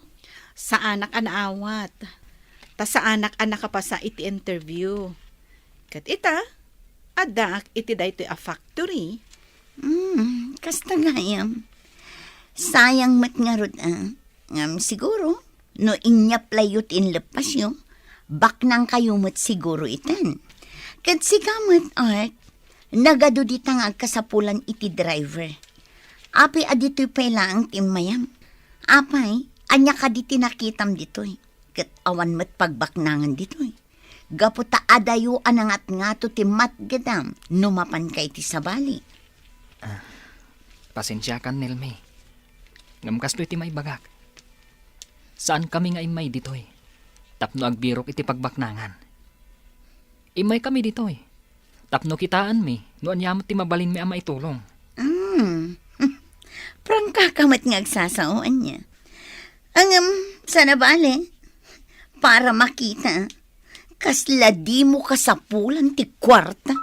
saanak a naawat. Ta saanak a nakapasa iti interview. Ket ita, addaak iti daytoy a factory. Hmm, kasta gayam. Sayang met ngarud, a. Ngem siguro, no inyaplayyo ti inleppasyo, baknangkayo met siguro itan. Ket sika met, Art, nagadu dita nga agkasapulan iti driver. Apay a ditoy pay laeng ti immayam? Apay, ania kadi ti nakitam ditoy? Ket awan met pagbaknangan ditoy. Gapu ta adayo a nangatngato ti matgedam no mapanka iti sabali. Ah, pasensiakan, Nelmi. Ngem kastoy ti maibagak. Saankami nga immay ditoy tapno agbirok iti pagbaknangan. Immaykami ditoy tapno kitaenmi no ania met ti mabalinmi a maitulong. Hmm. Prangkaka met nga agsasao, ania? Ngem, saan a bale, para makita, kasla dimo kasapulan ti kuarta.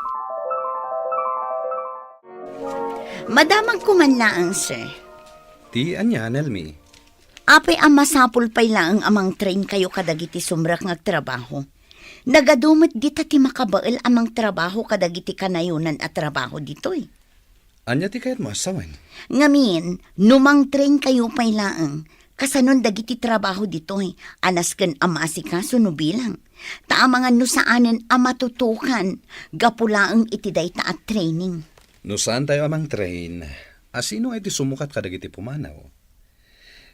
Madamagko man laeng, sir. Ti ania, Nelmi? Apay a masapul pay laeng a mangtrainkayo kadagiti sumrek nga agtrabaho? Nagadu met dita ti makabael a mangtrabaho kadagiti kanayonan a trabaho ditoy. Ania ti kayatmo a sawen? Ngamin, no mangtrainkayo pay laeng, kasanon dagiti trabaho ditoy a nasken a maasikaso no bilang? Ta amangan no saanen a matutukan gapu laeng iti dayta a training. No saantayo a mangtrain, a sino ngay ti sumukat kadagiti pumanaw?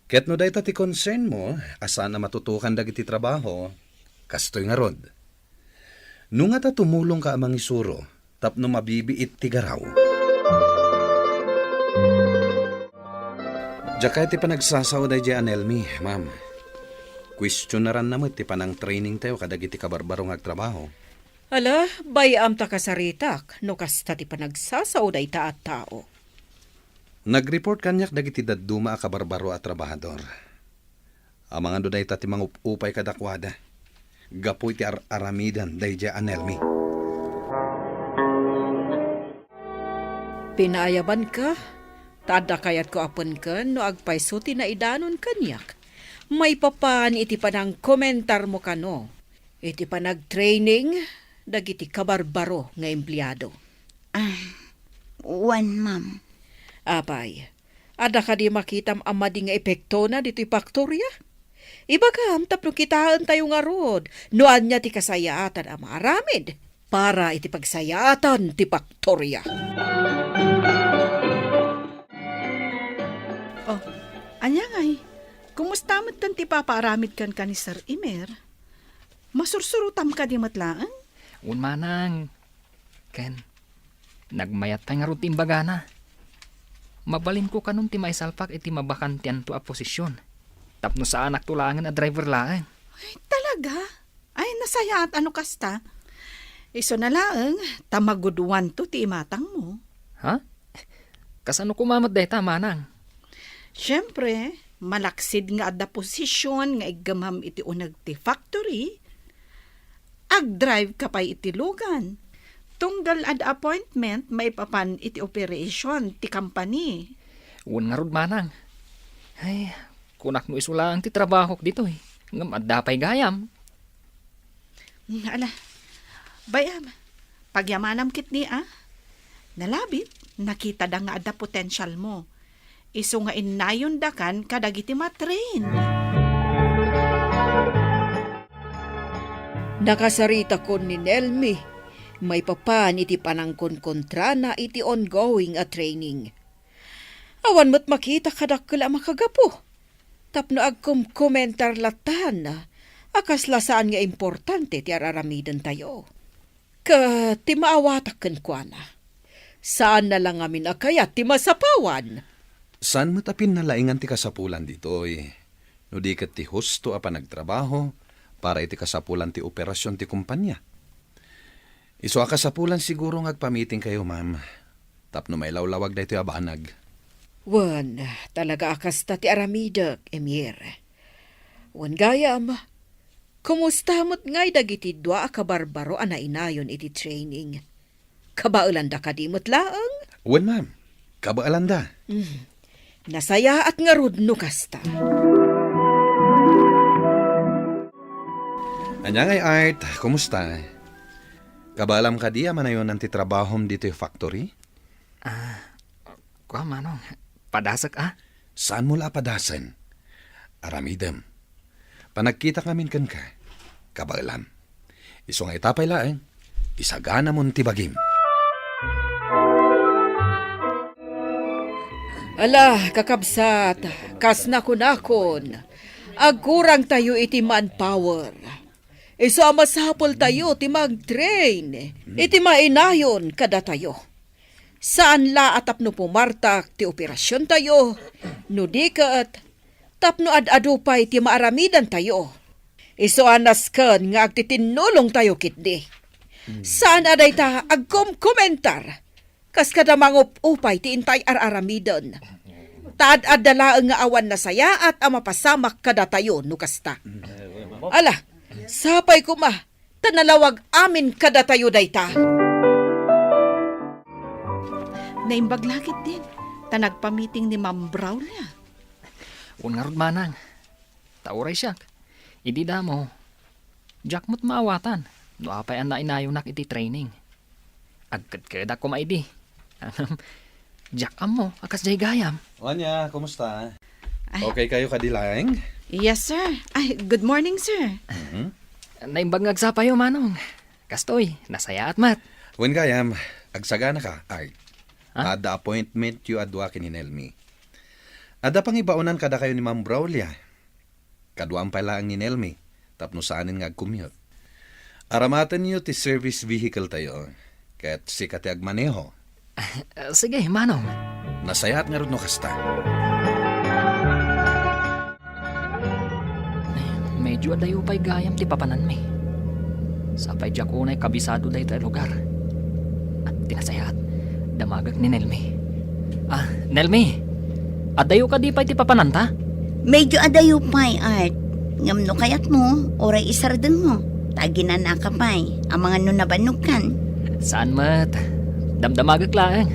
Ket no dayta ti concern mo, a saan a matutukan dagiti trabaho, kastoy ngarud. No ngata tumulongka a mangisuro tapno mabibiit ti garaw. Diak kayat ti panagsasao daydiay a Nelmi, ma'am. Kuestionaranna met ti panangtrainingtayo kadagiti kabarbaro nga agtrabaho. Ala, bay-am ta kasaritak no kasta ti panagsasao dayta a tao. Nagreport kaniak dagiti dadduma a kabarbaro a trabahador. Amangan no dayta ti mangup-upay kadakuada gapu iti ar-aramiden daydiay a Nelmi. Pinaayabanka, ta adda kayatko a penken no agpayso ti naidanon kaniak maipapan iti panangkomentarmo kano iti panagtraining dagiti kabarbaro nga empleado. Ah, wen, ma'am. Apay, adda kadi makitam a madi nga epektona ditoy paktoria? Ibagam tapno kitaentayo ngarud no ania ti kasayaatan a maaramid para iti pagsayaatan ti paktoria. Oh, ania ngay? Kumusta met ti papaaramid kenka ni Sir Imer? Masursurotam kadi met laeng? Wen, manang. Ken, nagmayat pay ngarud ti imbagana. Mabalinko kanon ti maisalpak iti mabakantianto a posisyon. Tapno saanakto laengen a driver laeng. Ay, talaga? Ay, nasayaat a no kasta. Isuna laeng, ta maguduanto ti imatangmo. Ha? Kasano koma met dayta, manang? Siempre, malaksid nga adda posisyon nga iggemam iti uneg ti factory, agdrive ka pay iti lugan. Tunggal adda appointment maipapan iti operation ti company. Wen ngarud, manang. Ay, kunak no isu laeng ti trabahok ditoy, ngem adda pay gayam. Hmm, ala, bay-am, pagyamanam ketdi, a. Nalabit, nakitada nga adda potensialmo. Isu nga innayondakan kadagiti matrain. Nakasaritakon ni Nelmi maipapan iti panangkonkontrana iti ongoing a training. Awan met makita kadakkel a makagapu tapno agkomkomentar lattan a kasla saan nga importante ti ar-aramidentayo. Ket ti maawatak kenkuana, saanna la ngamin a kayat ti masapawan. Saan met a pinnalaingan ti kasapulan ditoy, no di ket ti husto a panagtrabaho para iti kasapulan ti operasion ti kompania. Isu a kasapulan siguro nga agpamitingkayo, ma'am, tapno mailawlawag daytoy a banag. Wen, talaga a kasta ti aramidek, Emier. Wen gayam, kumusta met ngay dagiti dua a kabarbaro a nainayon iti training? Kabaelanda kadi met laeng? Wen, ma'am. Kabaelanda. Mm. Nasayaat ngarud no kasta. Ania ngay, Art? Kumusta? Kabaelam kadi a manayonan ti trabahom ditoy factory? Ah, kua, Manong. Padasek, a? Saanmo la a padasen? Aramidem. Panagkitak ngamin kenka. Kabaelam. Isu nga ita pay laeng, isaganamon ti bagim. Ala, kakabsat, kas nakunakon, agkurangtayo iti manpower. Isu a masapultayo ti mag-train iti mainayon kadatayo. Saan la a tapno pumartak ti operasiontayo, no di ket tapno ad-adu pay ti maaramidantayo. Isu a nasken nga agtitinnulongtayo ketdi. Saan a dayta agkumkomentar kas kada mangup-upay ti intay ar-aramiden. Ta ad-adda laeng nga awan nasayaat a mapasamak kadatayo no kasta. Ala, sapay koma ta nalawag amin kadatayo dayta. Naimbag la ketdin, ta nagpamiting ni Ma'am Brawlia. Wen ngarud, Manang. Ta uray siak, idi damo, diak met maawatan no apay a nainayonak iti training. Agkedkedak koma idi. Diak ammo a kasdiay gayam. Ania, kumusta? Ay. Okay kayo kadi laeng? Yes, sir. Ay, good morning, sir. Mhm. Naimbag nga agsapayo, Manong. Kastoy, nasayaat met. Wen gayam, agsagana ka, Art. Ha? Adda appointment yo a dua ken ni Nelmi. Adda pangibaonan kadakayo ni Ma'am Brawlia. Kaduam pay laeng ni Nelmi, tapno saanen nga agcommute. Aramatenyo ti service vehicle tayo, ket sika ti agmaneho. Ah, sige, Manong. Nasayaat ngarud no kasta. Medyo adayo pay gayam ti papananmi. Sapay diak unay kabisado daytoy a lugar. Ah, ti nasayaat, damagek ni Nelmi. Ah, Nelmi, adayo kadi pay ti papananta? Medyo adayo pay, Art. Ngem no kayatmo, uray isardengmo. Ta aginanaka pay, amangan no nabannogkan. Saan met. Damdamagek laeng.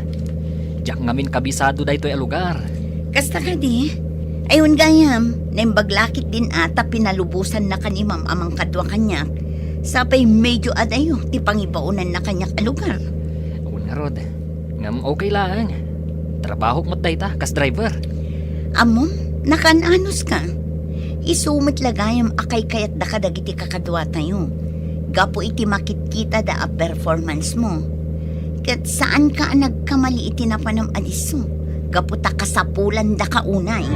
Diak ngamin kabisado daytoy a lugar. Kasta kadi? Ay, wen gayam, naimbag la ketdin a ta pinalubosannaka ni Ma'am a mangkadua kaniak. Sapay medyo adayo ti pangibaonanna kaniak a lugar. Wen ngarud. Ngem okay laeng. Trabahok met dayta, kas driver. Ammom, nakaan-anos ka. Isu met la gayam a kaykayatda kadagiti kakaduatayo. Gapu iti makitkitada a performance mo. Ket saan ka a nagkamali iti napanam a disso. Gapu ta kasapulandaka unay.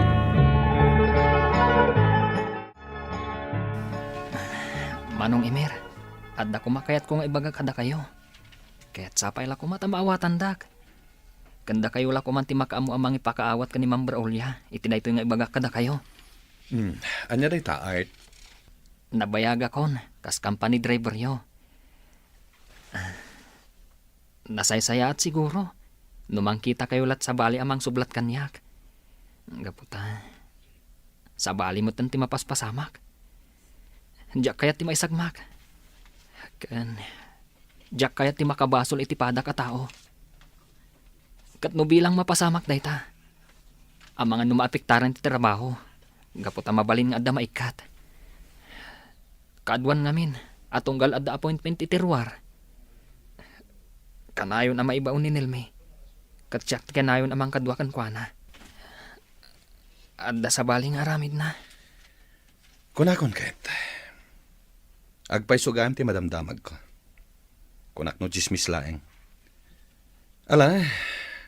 Manong Emer, adda koma kayatko nga ibaga kadakayo. Ket sapay la koma ta maawatandak. Ken dakayo la koman ti makaammo a mangipakaawat ken ni Ma'am Brawlia iti daytoy nga ibagak kadakayo. Hmm, ania dayta, Art? Nabayagakon, kas company driveryo. Ah, nasaysayaat siguro no mangkitakayo lat sabali a mangsublat kaniak. Gapu ta, sabali metten ti mapaspasamak. Diak kayat ti maisagmak. Ken, diak kayat ti makabasol iti padak a tao. Ket no bilang mapasamak dayta, amangan no maapektaran ti trabaho, gapu ta mabalin nga adda maikkat. Kaaduan ngamin a tunggal adda appointment iti ruar. Kanayon a maibaon ni Nelmi, ket siak ti kanayon a mangkadua kenkuana. Adda sabali nga aramidna. Kunakon ket, agpayso gayam ti madamdamagko. Kunak no tsismis laeng. Ala,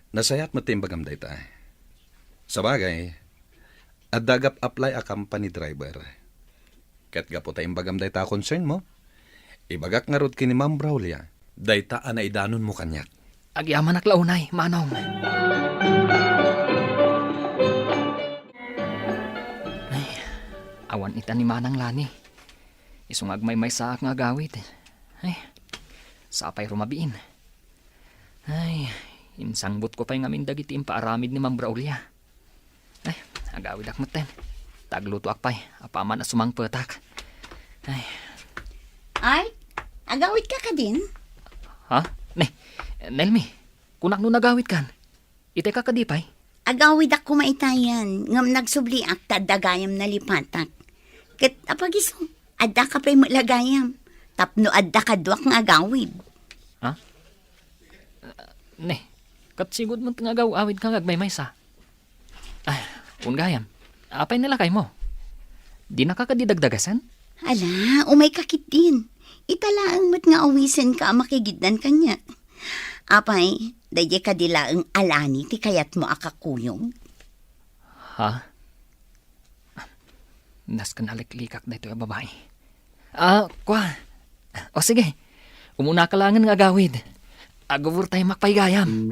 nasayaat met ti imbagam dayta. Sabagay, adda gap-, apply a company driver. Ket gapu ta imbagam dayta a concern mo, ibagak ngarud ken ni Ma'am Brawlia dayta a naidanonmo kaniak. Agyamanak la unay, Manong. Ay, awan ita ni Manang Lani. Isu nga agmaymaysaak nga agawid. Ay, sapay rumabiin. Ay, insangbutko pay ngamin dagiti impaaramid ni Ma'am Brawlia. Ay, agawidak metten. Ta aglutoak pay, apaman a sumangpetak. Ay. Ay, agawidka kadin? Ha? Ne, Nelmi, kunak no nagawidkan. Itay ka kadi pay? Agawidak koma itayan, ngem nagsubliak ta adda gayam nalipatak. Ket apagiso, Addaka pay met la gayam, tapno adda kaduak nga agawid. Ha? Ne, ket sigud met nga agaw-awidka nga agmaymaysa. Ay, kun gayam, apay ni lakaymo? Dinaka kadi dagdagasen? Ala, umayka ketdin. Ita laeng met nga awisenka a makigiddan kaniak. Apay, daydiay kadi laeng a Lani ti kayatmo a kakuyog? Ha? Nasken a liklikak daytoy a babai. Ah, kua. O sige, umunaka laengen nga agawid. Ag-overtime-ak pay gayam.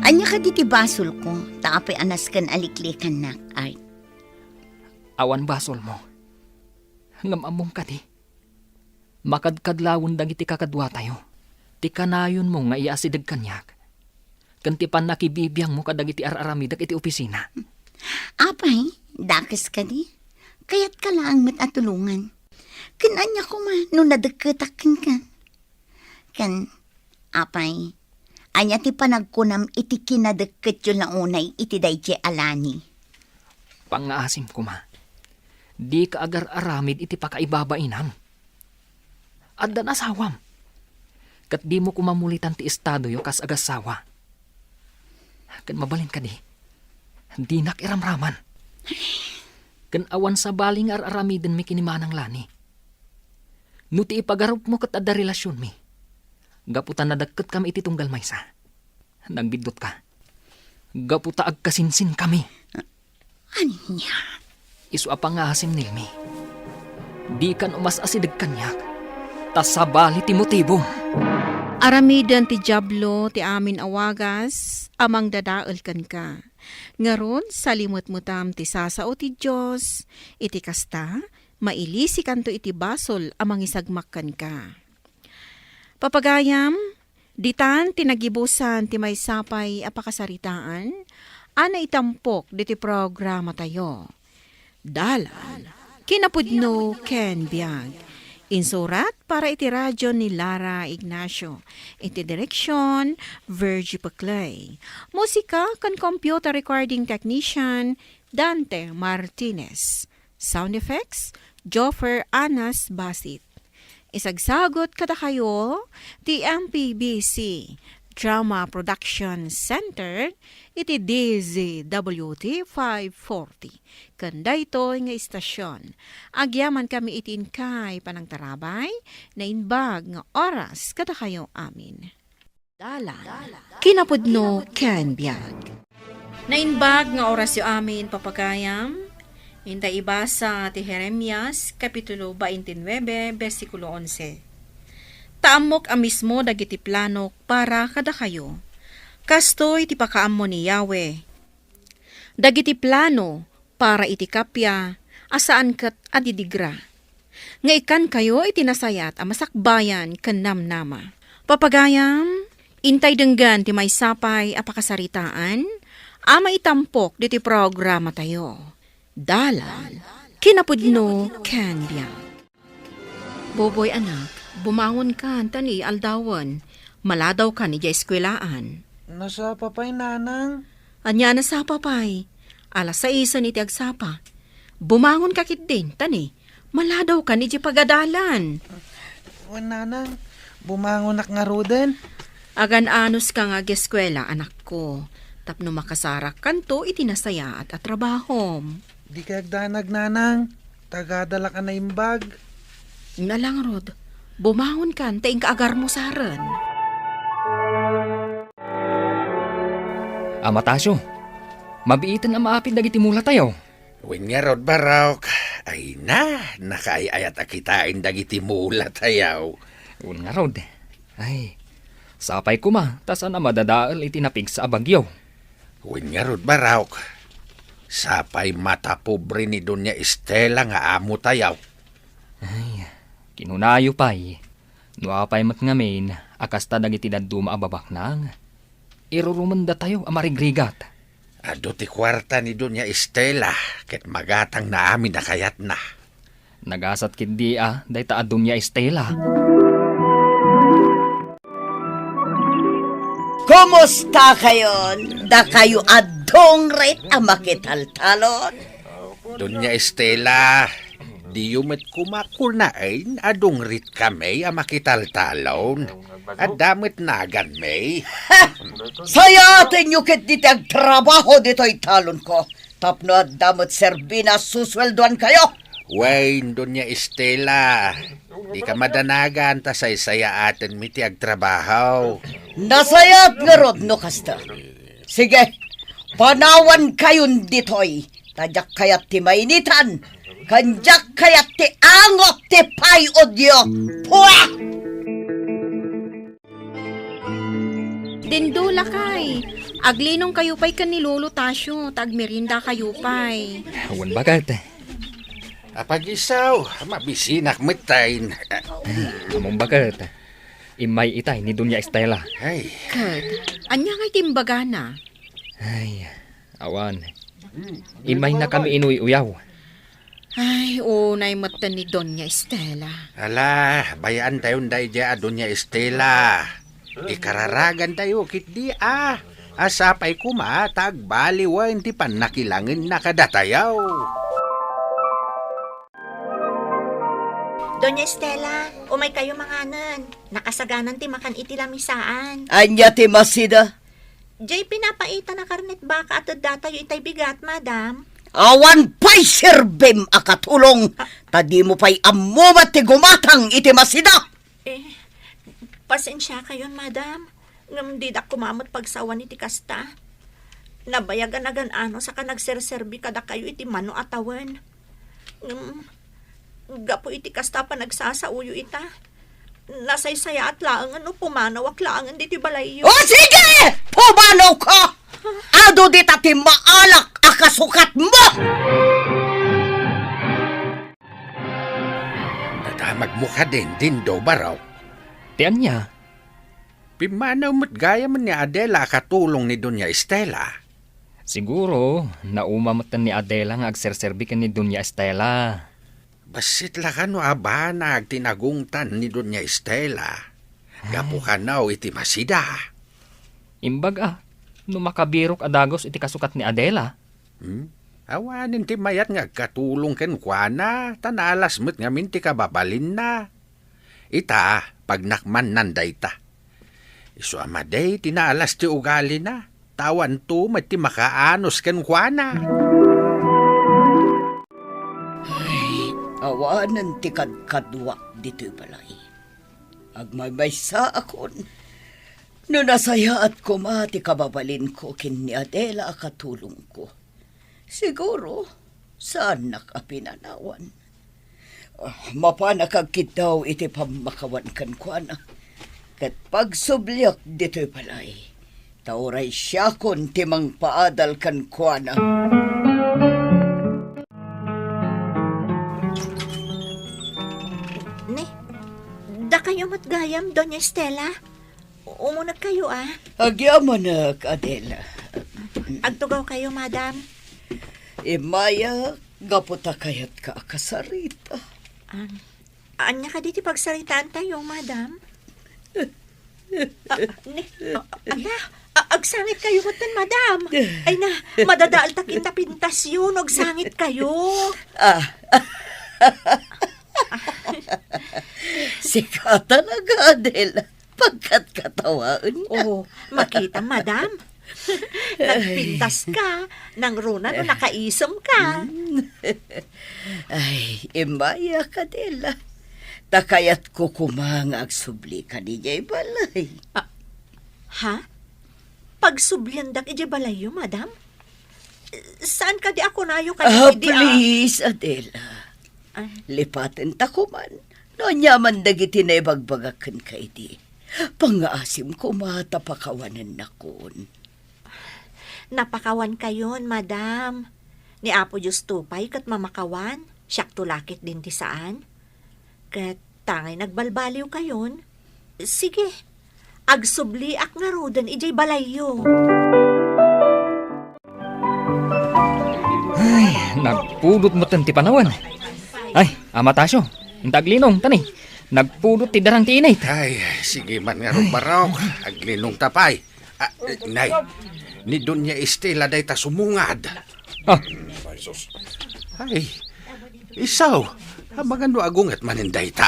Ania kadi ti basolko, ta apay a nasken a liklikannak, Art? Awan basolmo. Ngem ammom kadi? Makadkadlawen dagiti kakaduatayo ti kanayonmo nga iyasideg kaniak, ken ti pannakibibiangmo kadagiti ar-aramidek iti opisina. Apay, dakes kadi? Kayatka laeng met a tulongan. Ken ania koma no nadekketak kenka? Ken, apay, ania ti panagkunam iti kinadekketyo la unay iti daydiay a Lani? Pangngaasim koma, dika agar-aramid iti pakaibabainam. Addan asawam. Ket dimo koma mulitan ti estadoyo kas agassawa. Ket mabalin kadi, dinak iramraman. Ken awan sabali nga ar-aramidenmi ken ni Manang Lani. No ti ipagarupmo ket adda relasionmi, gapu ta nadakketkami iti tunggal maysa. Nagbiddutka. Gapu ta agkasinsinkami. Ania? Isu a pangngaasim, Nelmi. Dikan umas-asideg kaniak, ta sabali ti motibom. Aramiden ti Diablo ti amin a wagas a mangdadael kenka. Ngarud, salimetmetam ti sasao ti Dios. Iti kasta, mailisikanto iti basol a mangisagmak kenka. Papagayam, ditan ti nagibusan ti maysa pay a pakasaritaan a naitampok ditoy programatayo. Dalan, kinapudno ken biag. Insurat para iti radio ni Lara Ignacio. Iti direksyon, Virgie Peclay. Musika ken computer recording technician, Dante Martinez. Sound effects, Joffer Anas Basit. Isagsagut kadakayo ti M P B C Drama Production Center iti D Z W T five forty. Ken daytoy nga istasyon, agyamankami iti inkay panangtarabay, naimbag nga oras kadakayo amin. Dalan, kinapudno ken biag. Naimbag nga orasyo amin, papagayam. Intay ibasa ti Jeremias, Kapitulo twenty-nine, bersikulo onse. Ta ammok a mismo dagiti planok para kadakayo. Kastoy ti pakaammo ni Yahweh. Dagiti plano para iti kappia a saan ket a didigra, nga ikkankayo iti nasayaat a masakbayan ken namnama. Papagayam, intay denggen ti maysa pay a pakasaritaan a maitampok ditoy programatayo. Dalan, kinapudno ken biag. Boboy, anak, bumangonkan ta ni aldawen. Maladawkan idiay eskuelaan. Nasapa pay, nanang? Ania a nasapa pay? Alas saisen iti agsapa. Bumangonka ketdin, ta ni maladawkan idiay pagadalan. Wen, nanang, bumangonak ngaruden. Agan-anoska nga ageskuela, anakko, tapno makasarakkanto iti nasayaat a trabahom. Dika agdanag, nanang. Tagadalak a naimbag. Nalangrod, bumangonkan ta inka agarmo saren. Ama Tasio, mabiiten a maapid dagiti mulatayo. Wen ngarud, Barok. Ay na, nakaay-ayat a kitaen dagiti mulatayo. Wen ngarud. Ay, sapay koma, ta saan a madadael iti napigsa a bagyo. Wen ngarud, Barok. Sapay matapobre ni Doña Estela nga amotayo. Ay, kinunayo pay, no apay met ngamin a kasta dagiti dadduma a babaknang, irurumendatayo a marigrigat. Adu ti kuarta ni Doña Estela ket magatangna amin a kayatna. Nagasat ketdi a dayta a Doña Estela. Kumusta kayon? Dakayo a dungrit a makitaltalon? Doña Estela, diyo met koma kunaen a dungritkami a makitaltalon. Adda met naganmi. Sayatenyo ketdi ti agtrabaho ditoy talonko tapno adda met serbina a susueldoankayo. Wen, Doña Estela, dika madanagan ta saysayaatenmi ti agtrabaho. Nasayaat ngarud no kasta. Sige, panawankayon ditoy, ta diak kayat ti mainitan, ken diak kayat ti angot ti pay-odyo. Pua! Dindo, lakay, aglinongkayo pay ken ni Lolo Tasio, ta agmeriendakayo pay. Wen, baket. Apagisaw, mabisinak metten. Ammom, baket. Immay itay ni Doña Estela. Ay. Ket, ania ngay ti imbagana? Ay, awan. Immaynakami inuy-uyaw. Ay, unay metten ni Doña Estela. Ala, bay-antayon daydiay a Doña Estela. Ikararagantayo ketdi a. A sapay koma ta agbaliwen ti pannakilangenna kadatayo. Doña Estela, umaykayo manganen. Nakasaganan ti makan iti lamisaan. Ania ti masida? Diay pinapaita a karnet baka a teddatayo itay bigat, madam. Awan pay serbim a katulong, Ah. ta dimo pay ammo met ti gumatang iti masida. Eh, pasensiakayon, madam. Ngem didak koma met pagsawan iti kasta. Nabayag a nagan-ano saka nagserserbi kadakayo iti mano a tawen. Ngem, gapu iti kasta a panagsasaoyo ita, nasaysayaat laengen no pumanawak laengen ditoy balayyo. O sige! Pumanawka! Adu dita ti maalak a kasukatmo! Nadamagmo kadin, Dindo, barok? Ti ania? Pimmanaw met gayam ni Adela a katulong ni Doña Estela. Siguro, nauma met ni Adela nga agserserbi ken ni Doña Estela. Bassit la kano a banag ti nagungtan ni Doña Estela. Gapu Ay. kano iti masida. Imbag a, no makabirok a dagus iti kasukat ni Adela. Hmm? Awanen ti mayat nga agkatulong kenkuana, ta naalas met ngamin ti kababalinna. Ita, pagnakmannan dayta. Isu a madi ti naalas ti ugalina, ta awanto met ti makaanus kenkuana. Ay, awanen ti kadkaduak ditoy balay. Agmaymaysaakon. No nasayaat koma ti kababalinko ken ni Adela a katulongko. Siguro, saannak a pinanawan. Ah, mapanak agkiddaw iti pammakawan kenkuana. Ket pagsubliak ditoy balay, ta uray siakon ti mangpaadal kenkuana. Ne, dakayo met gayam, Doña Estela? Umunegkayo, a? Agyamanak, Adela. Agtugawkayo, madam. Immayak, gapu ta kayatka a kasarita. Am, ania kadi ti pagsaritaantayo, madam? Ah, ni, ah, ala, ah, agsangitkayo metten, madam. Ay na, madadael ta kinta pintasyo no agsangitkayo. Ah. Sika talaga, Adela. Pagkatkatawaennak. Oh, makita, madam. Nagpintaska, nangruna no Ay. nakaisemka. Mm. Ay, immayak, Adela. Ta kayatko koma nga agsublika idiay balay. Ah, ha? Pagsubliandak idiay balayyo, madam? Saan kadi a kunayo kadi Ah, idi a please, Adela. Ay. Lipatenta koman no aniaman dagiti naibagbagak kenka idi. Pangngaasim koma ta pakawanennakon. Napakawankayon, madam. Ni Apo Diosto pay ket mamakawan, siakto la ketdin ti saan. Ket tangay nagbalbaliwkayon, sige, agsubliak ngaruden idiay balayyo. Ay, nagpudot metten ti panawen. Ay, Ama Tasio, inta aglinong, tani. Nagpudot ti darang ti init. Ay, sige man ngarud, Ay. Barok. Aglinongta pay. Ah, eh, nay, ni Doña Estela dayta sumungad. Ah. Ay, sus. Ay, isu, amangan no agunget manen dayta.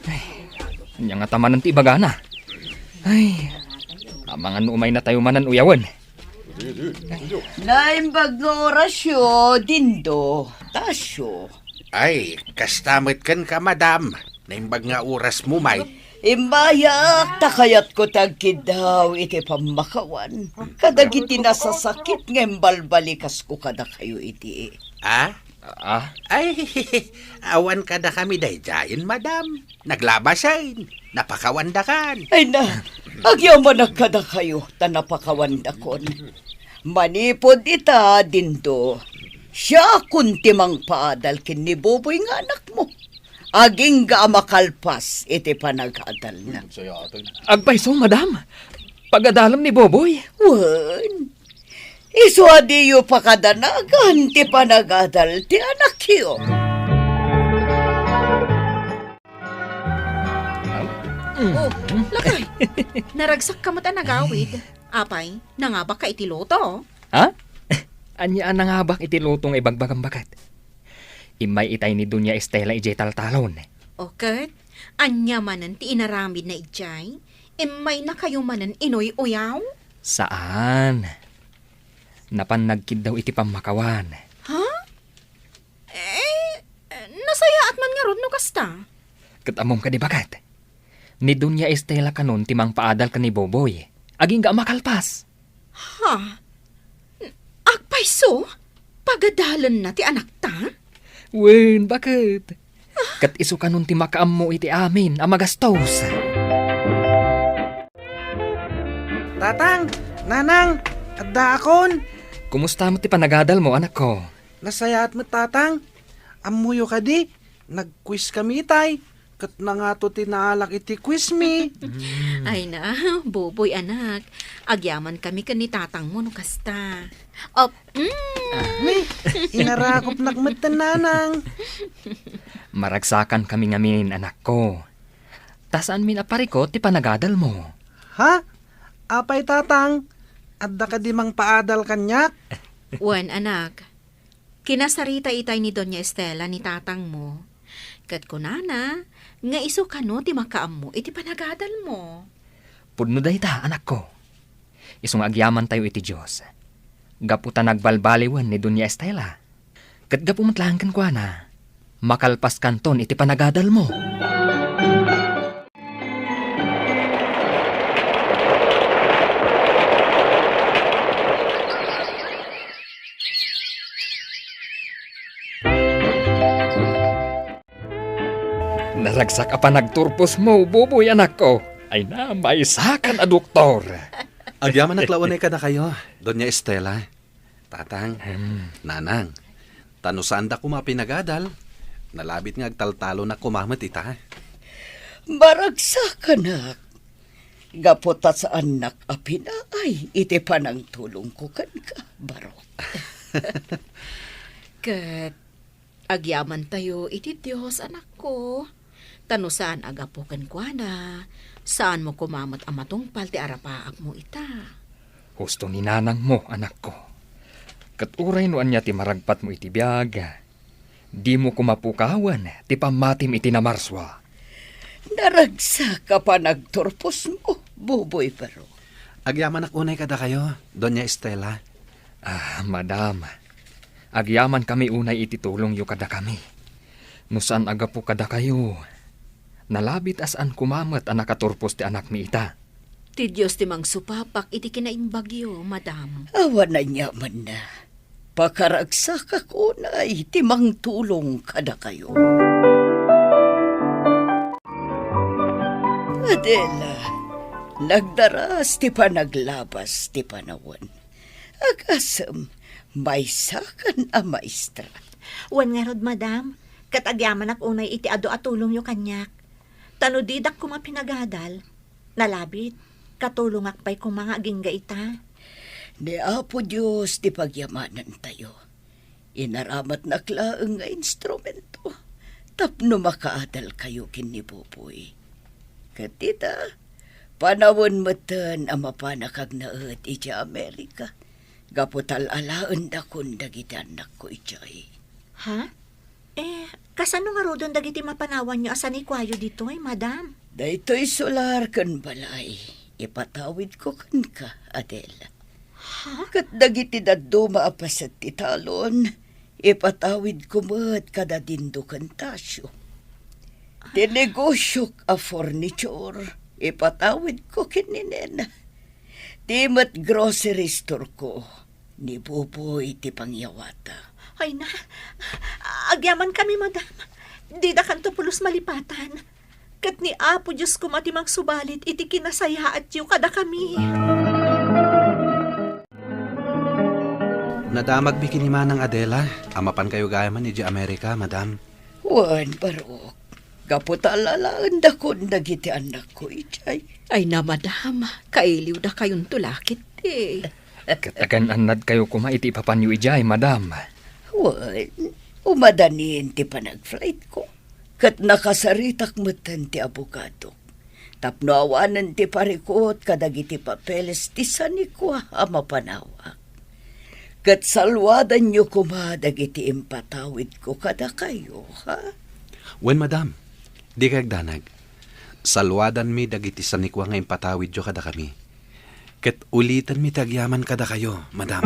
Ay, ania ngata manen ti ibagana? Ay, amangan no umaynatayo manen uyawen. Naimbag nga orasyo, Dindo, Tasyo. Ay, kasta met kenka, madam. Naimbag nga orasmo, may. Immayak, ta kayatko ti agkiddaw iti pammakawan kadagiti nasasakit nga imbalbalikasko kadakayo idi. Ah? Ah? Ay, awan kadakami daydiayen, madam. Naglabasen, napakawandakan. Ay na, agyamanak kadakayo ta napakawandakon. Manipud ita, Dindo, siakon ti mangpaadal ken ni Boboy nga anakmo. Agingga a makalpas iti panagadalna. Agpayso, madam. Pagadalem ni Boboy. Wen, isu a diyo pakadanagan ti panagadal ti anakyo. Oh, lakay. Naragsakka met a nagawid. Apay, nangabakka iti luto? Ha? Ania a nangabak iti luto nga ibagbagam, baket? Immay itay ni Doña Estela idiay taltalon. O ket, ania manen ti inaramidna idiay? Immaynakayo manen inuy-uyaw? Saan. Napan nagkiddaw iti pammakawan. Ha? Eh, nasayaat man ngarud no kasta. Ket ammom kadi, baket? Ni Doña Estela kanon ti mangpaadal ken ni Boboy. Agingga a makalpas. Ha? Agpayso? Pagadalenna ti anakta? Wen, baket. Ket isu kanon ti makaammo iti amin a magastos. Tatang, Nanang, addaakon. Kumusta met ti panagadalmo, anakko? Nasayaat met, Tatang. Ammoyo kadi, nag-quiz kami itay, ket nangato ti naalak iti quiz mi. Ay na, Boboy, anak. Agyaman kami ken ni tatangmo no kasta. Op, mm. Ni, inarakopnak met, Nanang. Maragsakan kami ngamin, anakko. Ta saanmin a parikut ti panagadalmo. Ha? Apay, Tatang? Adda kadi mangpaadal kaniak? Wen, anak. Kinasarita itay ni Doña Estela ni tatangmo. Ket kunana nga isu kano ti makaammo iti panagadalmo. Pudno dayta, anakko. Isu nga agyamantayo iti Dios. Gapu ta nagbalbaliwen ni Doña Estela. Ket gapu met laeng kenkuana, makalpaskanton iti panagadalmo. Naragsak a panagturposmo, Boboy, anakko. Ay na, maysakan a doktor. Agyamanak la unay kadakayo, Doña Estela. Tatang, Nanang, ta no saanda koma a pinagadal, nalabit nga agtaltalonak koma met ita. Maragsakanak, gapu ta saannak a pinaay iti panangtulongko kenka, Barok. Ket agyamantayo iti Dios, anakko. Ta no saan a gapu kenkuana, saanmo koma met a matungpal ti arapaakmo ita. Husto ni nanangmo, anakko. Ket uray no ania ti maragpatmo iti biag, dimo koma pukawen ti pammatim iti namarsua. Naragsak a panagturposmo, Boboy Barok. Agyamanak unay kadakayo, Doña Estela. Ah, madam, agyaman kami unay iti tulongyo kadakami. No saan a gapu kadakayo, nalabit a saan koma met a nakaturpos ti anakmi ita. Ti Dios ti mangsupapak iti kinaimbagyo, madam. Awan aniamanna. Pakaragsakak unay ti mangtulong kadakayo. Adela, nagdaras ti panaglabas ti panawen. Agasem, maysakan a maestra. Wen ngarud, madam, ket agyamanak unay iti adu a tulongyo kaniak. Ta no didak koma pinagadal, nalabit, katulongak pay koma nga agingga ita. Ni Apo Dios ti pagyamanantayo. Inaramatnak laeng nga instrumento tapno makaadalkayo ken ni Boboy. Ket ita, panawen metten a mapanak agnaed idiay Amerika. Gapu ta al-alaendakon dagiti annakko idiay. Ha? Eh, kasano ngaruden dagiti mapanawanyo a sanikuayo ditoy, madam? Daytoy solar ken balay, ipatawidko kenka, Adela. Ha? Ket dagiti dadduma a paset ti talon, ipatawidko met kada Dindo ken Tasio. Ti negosiok a furniture, ipatawidko ken ni Nena. Ti met grocery store-ko, ni Buboy ti pangyawata. Ay na, agyamankami, madam. Didakanto pulos malipatan. Ket ni Apo Dios koma ti mangsubalit iti kinasayaatyo kadakami. Nadamagmi ken ni Manang Adela a mapankayo gayam idiay Amerika, madam. Wen, barok. Gapu ta al-alaendakon dagiti annakko idiay. Ay na, madam, kailiwdakayonto la ketdi. Ket agan-annadkayo koma iti ipapanyo idiay, madam. Wen, umadanin ti panagflightko. Ket nakasaritak metten ti abogadok. Tapno awanen ti parikut kadagiti papeles ti sanikua a mapanawak. Ket saluadanyo koma dagiti impatawidko kadakayo, ha? Wen, madam. Dikay agdanag. Saluadanmi dagiti sanikua nga impatawidyo kadakami. Ket ulitenmi ti agyaman kadakayo, madam.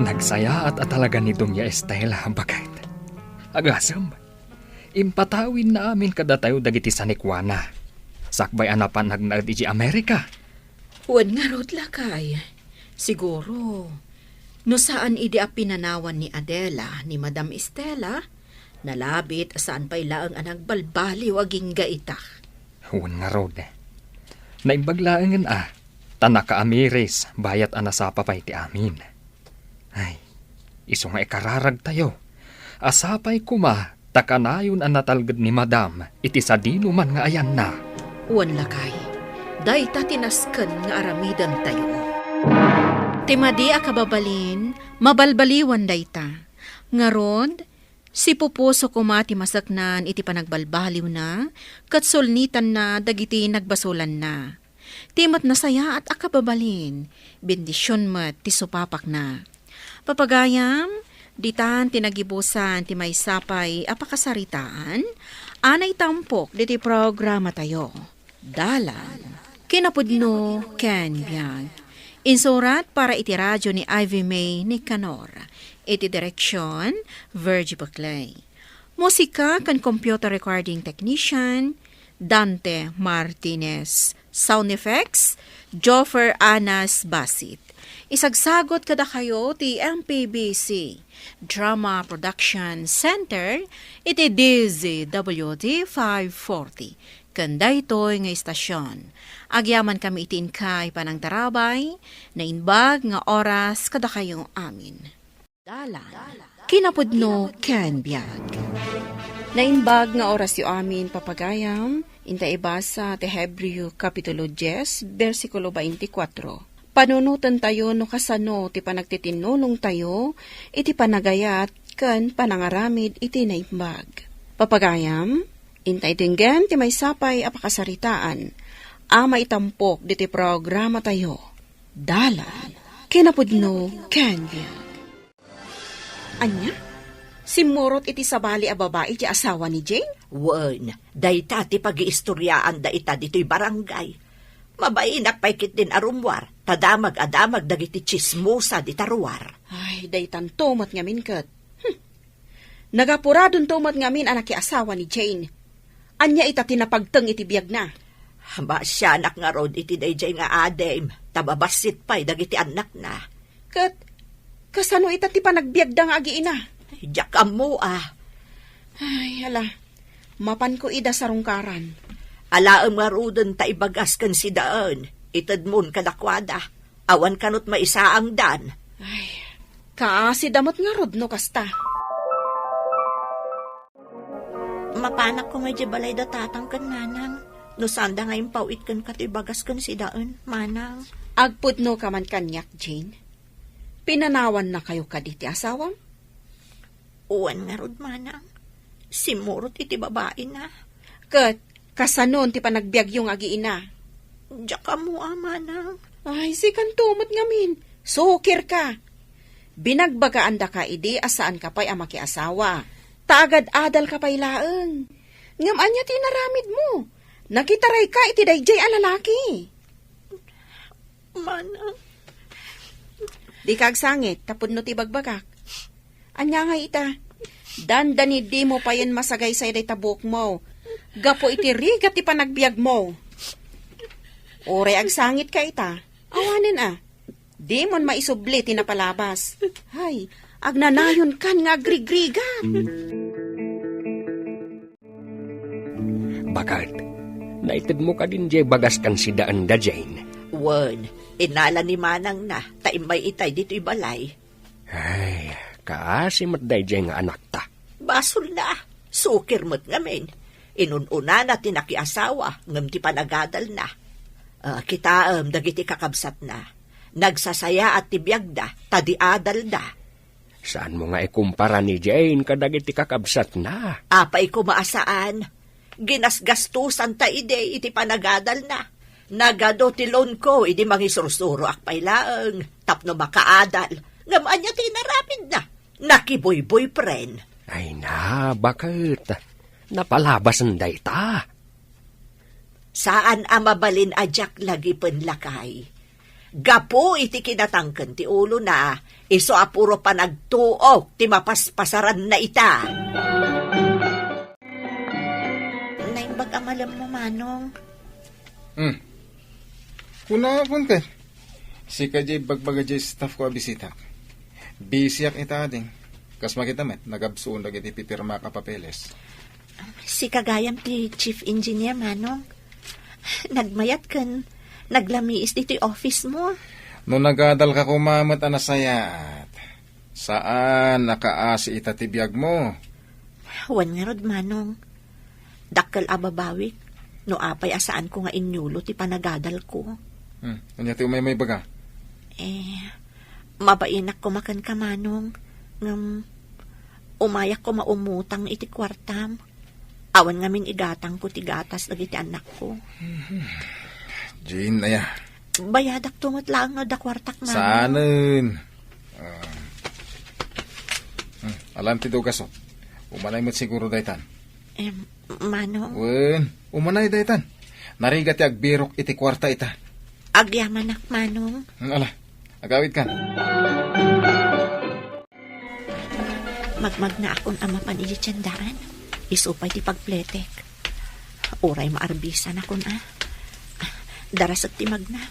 Nagsayaat a talaga ni Doña Estela, baket. Agasem, impatawidna amin kadatayo dagiti sanikuana. Sakbay a napan nagnaed iti Amerika. Wen ngarud, lakay. Siguro, no saan idi a pinanawan ni Adela ni Madam Estela, nalabit a saan pay laeng a nagbalbaliw agingga ita. Wen ngarud. Naimbag laengen a, ta nakaamiris bayat a nasapa pay ti amin. Ay, isu nga ikararagtayo. A sapay koma ta kanayon a natalged ni Madam iti sadinoman nga ayanna. Wen lakay, dayta ti nasken nga aramidentayo. Ti madi a kababalin, mabalbaliwan dayta. Ngarud, sipupuso koma ti maseknan iti panagbalbaliwna, ket sulnitanna dagiti nagbasolanna. Ti met nasayaat a kababalin, bendision met ti supapakna. Papagayam, ditan ti nagibusan ti maysa pay a pakasaritaan a naitampok ditoy programatayo. Dalan, kinapudno ken biag. Insurat para iti radio ni Ivy May Nicanor. Iti direksyon, Virgie Buclay. Musika ken computer recording technician, Dante Martinez. Sound effects, Joffer Anas Basit. Isagsagot kadakayo ti M P B C Drama Production Center iti D Z W T five forty. Ken daytoy nga istasyon, agyamankami iti inkay panangtarabay, naimbag nga oras kadakayo amin. Dalan, kinapudno ken biag. Naimbag nga orasyo amin, papagayam, inta ibasa ti Hebreo Kapitulo dies, bersikulo twenty-four. Panunotentayo no kasano ti panagtitinnulongtayo iti panagayat ken panangaramid iti naimbag. Papagayam, inta idenggen ti maysa pay a pakasaritaan a maitampok ditoy programatayo. Dalan, kinapudno ken biag. Ania? Simmurot iti sabali a babai ti asawa ni Jane? Wen, dayta ti pagiistoriaanda ita ditoy barangay. Mabainak pay ketdin a rummuar, ta damag a damag dagiti tsismosa dita ruar. Ay, daytanto met ngamin ket. Hmm. Nagapuradonto met ngamin a nakiasawa ni Jane. Ania ita ti napagteng iti biagna? Maasianak ngarud iti daydiay nga adim, ta babassit pay dagiti annakna. Ket kasano ita ti panagbiagda nga agiina? Diak ammo a. Ay, ala, mapanko ida sarungkaran. Alaem ngaruden ta ibagas ken sidaen, itedmon kadakuada. Awan kanut maisaangdan. Ay, kaasida met ngarud no kasta. Mapanak koma idiay balay da tatang ken nanang. No saanda nga impaw-it kenka ti ibagas ken sidaen, manang. Agpudnoka man kaniak, Jane. Pinanawannakayo kadi ti asawam? Wen ngarud, manang. Simmurot iti babaina. Ket kasano ti panagbiagyo nga agiina? Diak ammo a, manang. Ay, sikanto met ngamin. Sukirka. Binagbagaandaka idi a saanka pay a makiasawa. Ta agad-adalka pay laeng. Ngem ania ti inaramidmo? Nakitarayka iti daydiay a lalaki. Manang. Dika agsangit, tapno ti bagbagak. Ania ngay ita? Dandani dimo payen masagaysay dayta buokmo. Gapu iti rigat ti panagbiagmo. Uray agsangitka ita. Awanen a. Dimon maisubli ti napalabas. Hay, agnanayonkan nga agrigrigat. Baket, naitedmo kadin diay bagas kansidaan da Jane? Wen, innala ni manangna, ta immay itay ditoy balay. Ay, kaasi met daydiay nga anakta. Basolna, sukir met ngamin. Inun-unana ti nakiasawa, ngem ti panagadalna. Ah, kitaem dagiti kakabsatna. Nagsasayaat ti biagda, ta di adalda. Saanmo nga ikumpara ni Jane kadagiti kakabsatna? Apay koma a saan? Ginasgastusanta idi iti panagadalna. Nagadu ti loanko idi mangisursuroak pay laeng tapno makaadal. Ngem ania ti inaramidna? Nakibuyboyfriend. Ay na, baket. Napalabasen dayta. Saan a mabalin a diak lagipen, lakay. Gapu iti kinatangken ti ulona, isu a puro panagtuok ti mapaspasaranna ita. Naimbag a malemmo, Manong. Hmm. Kunakon ket, sika diay ibagbaga diay staff ko a bisitak. Busyak ita ading. Kas makita met, nagabsuon dagiti pipirmak a papeles. Sika gayam ti chief engineer, Manong. Nagmayat ken naglamiis ditoy office mo. No nagadalka koma met a nasayaat, saan a kaasi ita ti biagmo. Wen ngarud, Manong. Dakkel a babawik no apay a saanko nga inyulo ti panagadalko. Hmm, ania ti umay-, umay baga? Eh, mabainak koma kenka, Manong. Ngem, umayak koma umutang iti kuartam. Awan ngamin igatangko ti gatas dagiti annakko. Jane, aya. Bayadakto met laeng no adda kuartak, Manong. Saanen? Ah. Hmm, alam ti dugasot. Umanay met siguro daytan. Em, Manong? Wen, umanay daytan. Narigat ti agbirok iti kuarta ita. Agyamanak, Manong. Hmm, ala, agawidkan. Magmagnaakon a mapan idiay tiendaan. Isu pay ti pagpletek. Uray maarbisanakon a. Darasek ti magna.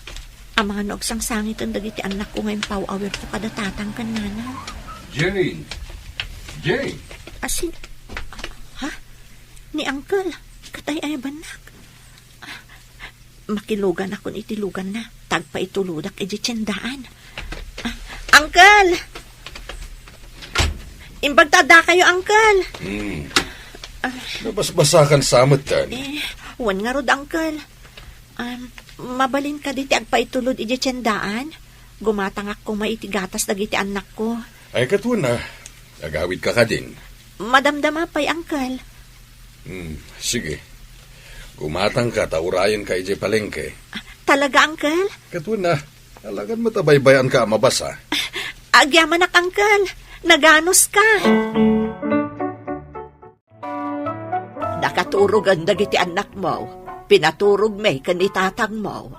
Amangan no agsangsangiten dagiti annakko nga impaw-awirko kada tatang ken nanang. Jane! Jane! Asin? Ha? Ni Uncle? Ket ay-ayabannak. Makiluganakon iti luganna, ta agpaitulodak idiay tiendaan. Ah, Uncle! Imbag ta addakayo, Uncle! Hmm. Ah. Nabasbasakan sa met, tan? Eh, wen ngarud, Uncle. Um, mabalin kadi ti agpaitulod idiay tiendaan? Gumatangak koma iti gatas dagiti annakko. Ay, ket wen a. Agawidka kadin. Madamdama pay, Uncle. Hmm, sige. Gumatangka ta urayenka idiay palengke. Ah, talaga, Uncle? Ket wen a, talagan met a baybay-anka a mabasa. Agyamanak, Uncle. Naganuska. Nakaturogen dagiti annakmo. Pinaturogmi ken ni tatangmo.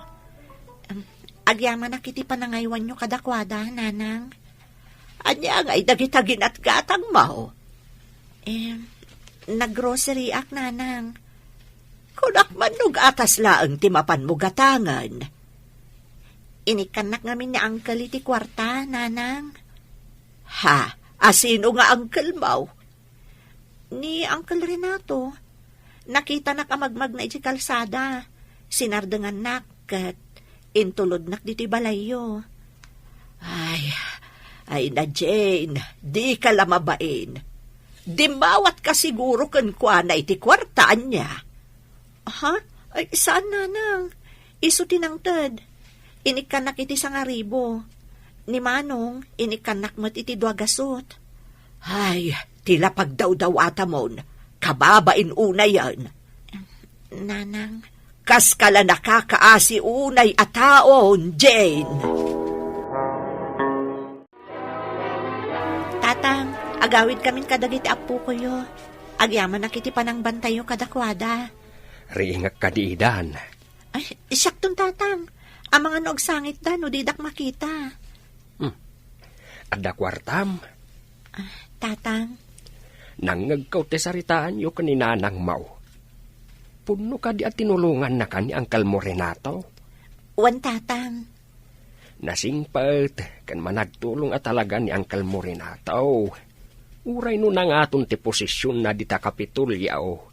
Em, agyamanak iti panangaywanyo kadakuada, Nanang. Ania ngay dagita ginatgatangmo? Em, naggroceryak, Nanang. Kunak man no gatas laeng ti mapanmo gatangen. Inikkannak ngamin ni Uncle iti kuarta, Nanang. Ha? Asino nga uncle mo? Ni Uncle Renato. Nakitanak a magmagna idiay kalsada. Sinardengannak ket intulodnak ditoy balayyo. Ay, ay na, Jane, dika la mabain. Dimmawatka siguro kenkuana iti kuarta, ania? Ha? Ay, saan, Nanang? Isu ti nangted. Inikkannak iti sangaribu. Ni Manong, inikkannak met iti dua gasut. Ay, ti la pagdawdawatamon, kababain unayen. Nanang, Kaskala nakakaasi unay a taon, Jane. Tatang, agawidkamin kadagiti appokoyo. Agyamanak iti panangbantayo kadakuada. Riingek kadi idan. Ay, siakton, Tatang. Amangan no agsangitda no didak makita. Hmm. Adda kuartam? Ah, Tatang. Nangngegko ti saritaanyo ken ni Nanang Mau. Pudno kadi a tinulongannakan ni Uncle mo Renato? Wen, Tatang. Nasingpet ken managtulong a talaga ni Uncle mo Renato. Uray no nangaton ti posisionna dita Kapitolyo,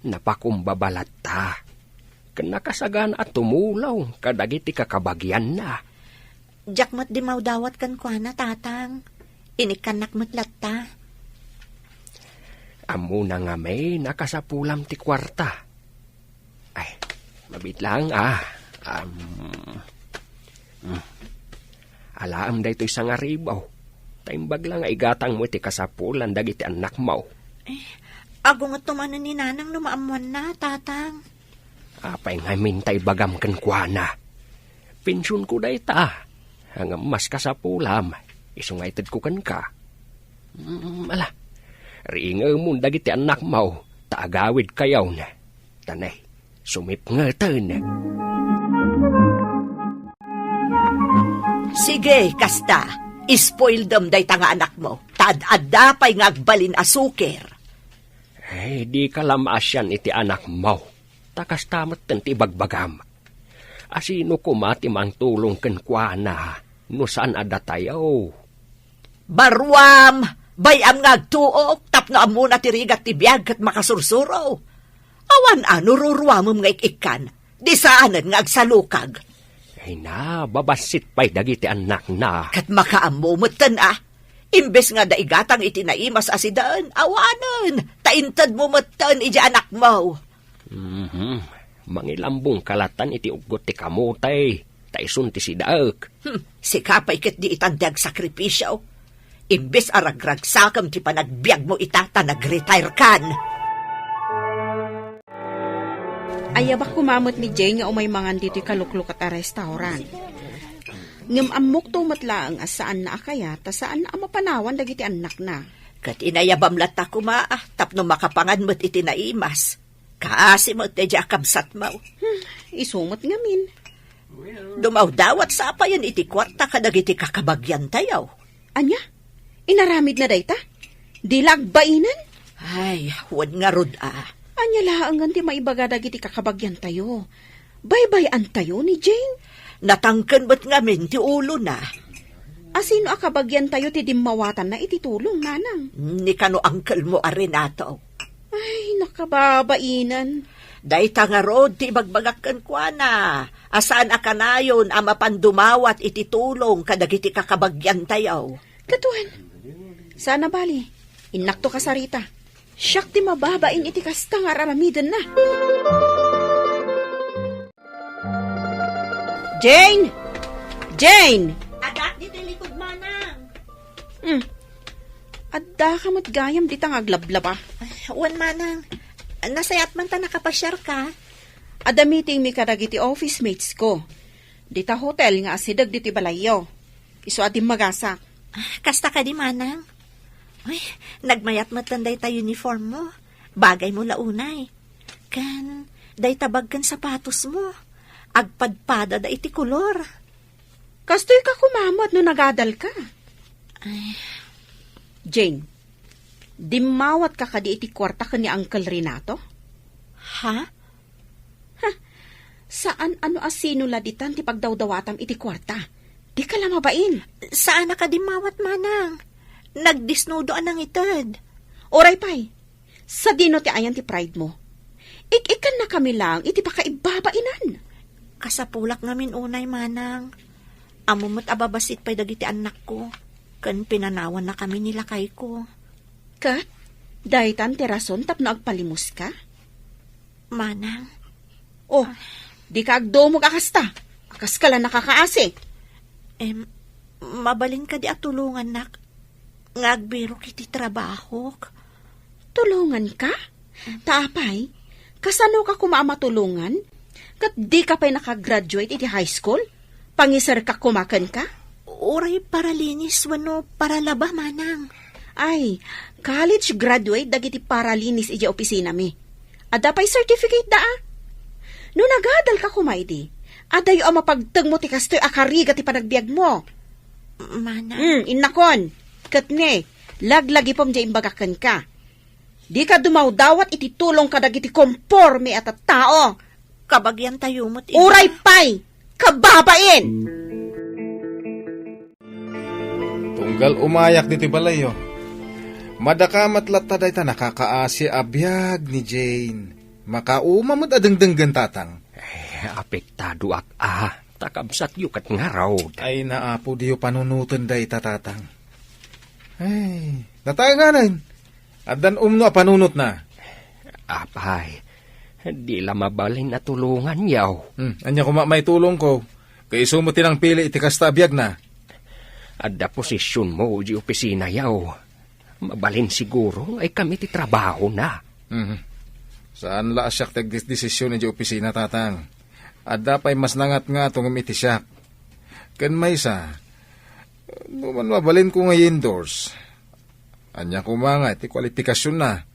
napakumbaba latta. Ken nakasagana a tumulong kadagiti kakabagianna. Diak met dimmawdawat kenkuana, Tatang. Inikkannak met latta. Ammona ngamin a kasapulam ti kuarta. Ay, mabiit laeng, a. Am, mm. Alaem daytoy sangaribu. Ta imbag la nga igatangmo iti kasapulan dagiti annakmo. Eh, agungetto manen ni Nanang no maammoanna, Tatang. Apay ngamin ta ibagam kenkuana? Pensionko dayta. Ngem mas kasapulam, isu nga itedko kenka. Mm, ala, riingemon dagiti annakmo, ta agawidkayon. Ta ne, sumipngeten. Sige, kasta, ispoildem dayta nga anakmo, ta ad-adda pay nga agbalin a suker. Ay, dika la maasian iti anakmo. Ta kasta metten ti ibagbagam. Asino koma ti mangtulong kenkuana no saan a datayo? Baruam, bay-am nga agtuok tapno ammona ti rigat ti biag ket makasursuro. Awan a no ruruamem nga ik-ikkan, di saanen nga agsalukag. Ay na, babassit pay dagiti annakna. Ket makaammo metten a, imbes nga da igatang iti naimas a sidaen, awanen, ta intedmo metten iti anakmo. Mhm. Mangilambong ka latan iti uggot ti kamote, ta isun ti sidaek. Hmm, sika pay ket di itan ti agsakripisio. Imbes a ragragsakem ti panagbiagmo ita ta nag-retire kan. Ayabak koma met ni Jane nga umay mangan ditoy kaluklukat a restaurant. Ngem ammokto met laeng a saanna a kayat ta saanna a mapanawan dagiti annakna. Ket inayabam latta koma, ah, tapno makapangan met iti naimas. Kaasi met daydiay a kabsatmo. Hmm, isu met ngamin. Dumawdawat sa payen iti kuarta kadagiti kakabagiantayo. Ania? Inaramidna dayta? Di la agbainen? Ay, wen ngarud a. Ania laengen ti maibaga dagiti kakabagiantayo? Baybay-antayo ni Jane? Natangken met ngamin ti ulona. Asino a kabagiantayo ti dimmawatanna iti tulong, Nanang? Ni kano uncle mo a Renato. Ay, nakababainen. Dayta ngarud ti ibagbagak kenkuana, a saan a kanayon a mapan dumawat iti tulong kadagiti kakabagiantayo. Ket wen, saan a bali, innakto kasarita. Siak ti mababain iti kasta nga ar-aramidenna. Jane! Jane! Addaak ditoy likud, Manang. Hmm. Addaka met gayam dita nga aglablaba. Ay, wen, Manang. Nasayaat man ta nakapasiarka. Adda meetingmi kadagiti office mates ko. Dita hotel nga asideg ditoy balayyo. Isu a dimmagasak. Ah, kasta kadi, Manang? Ay, nagmayat met dayta uniform mo. Bagay mo la unay. Ken, dayta bag ken sapatos mo. Agpadpadada iti kolor. Kastoy ka koma met no nagadal ka. Ay. Jane, dimmawat ka kadi iti kuarta ken ni Uncle Renato? Ha? Ha, saan a no asino la ditan ti pagdawdawatam iti kuarta. Dika la mabain. Saan a kadimmawat, Manang. Nagdisnudo a nangited. Uray pay, sadino ti ayan ti pride mo? Ik-ikkannakami laeng iti pakaibabainan. Kasapulak ngamin unay, Manang. Ammom met a babassit pay dagiti annakko, ken pinanawannakami ni lakayko. Ket, daytan ti rason tapno agpalimuska? Manang. Oh, dika agdumog a kasta. Kaska la nakakaasi. Em, mabalin kadi a tulongannak nga agbirok iti trabahok? Tulonganka? Ta apay, kasanoka koma a matulongan? Ket dika pay nakagraduate iti high school? Pangiserka koma kenka? Uray paralinis wenno paralaba, manang. Ay, college graduate dagiti paralinis idiay opisinami. Adda pay certificate da, a. No nagadalka koma idi, adayo a mapagtengmo ti kastoy a karigat ti panagbiagmo. Manang. Hmm, innakon. Ket ne, laglagipem diay imbagak kenka. Dika dumawdawat iti tulong kadagiti komporme a tattao. Kabagiantayo met iti Uray pay! Kababain! Tunggal umayak ditoy balayyo, madaka met latta dayta nakakaasi a biag ni Jane. Makauma met a dengdenggen, tatang. Eh, apektadoak a, ta kabsatyo ket ngarud. Ay, naapo, diyo panunoten dayta, tatang. Ay, nataenganen. Addan umno a panunotna. Apay, di la mabalin a tulonganyo. Hmm, ania koma maitulongko? Kaiso met ti nangpili iti kasta a biagna. Adda posisionmo iti opisinayo. Mabalin siguro nga ikam iti trabahona. Mhm. Saan la a siak ti agdesisyon iti opisina, tatang. Adda pay mas nangatngato ngem iti siak. Ken maysa, no man mabalinko nga i-endorse, ania koma nga iti kwalifikasionna?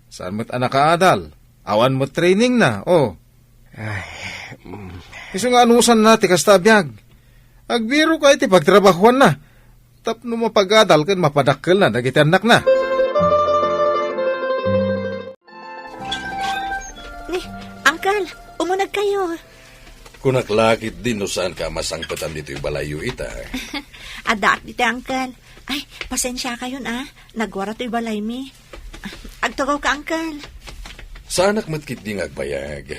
Saan met a nakaadal? Awan met trainingna, o. Ay, mm. Isu nga anusanna ti kasta a biag. Agbiroka iti pagtrabahuanna tapno mapagadal ken mapadakkelna dagiti annakna. Ni, Uncle, umunegkayo. Kunak la ketdi no saanka a masangpetan ditoy balayyo ita. Addaak ditoy, Uncle. Ay, pasensiakayon, a. Nagwara toy balaymi. Agtugawka, Uncle. Saanak met ketdi nga agbayag.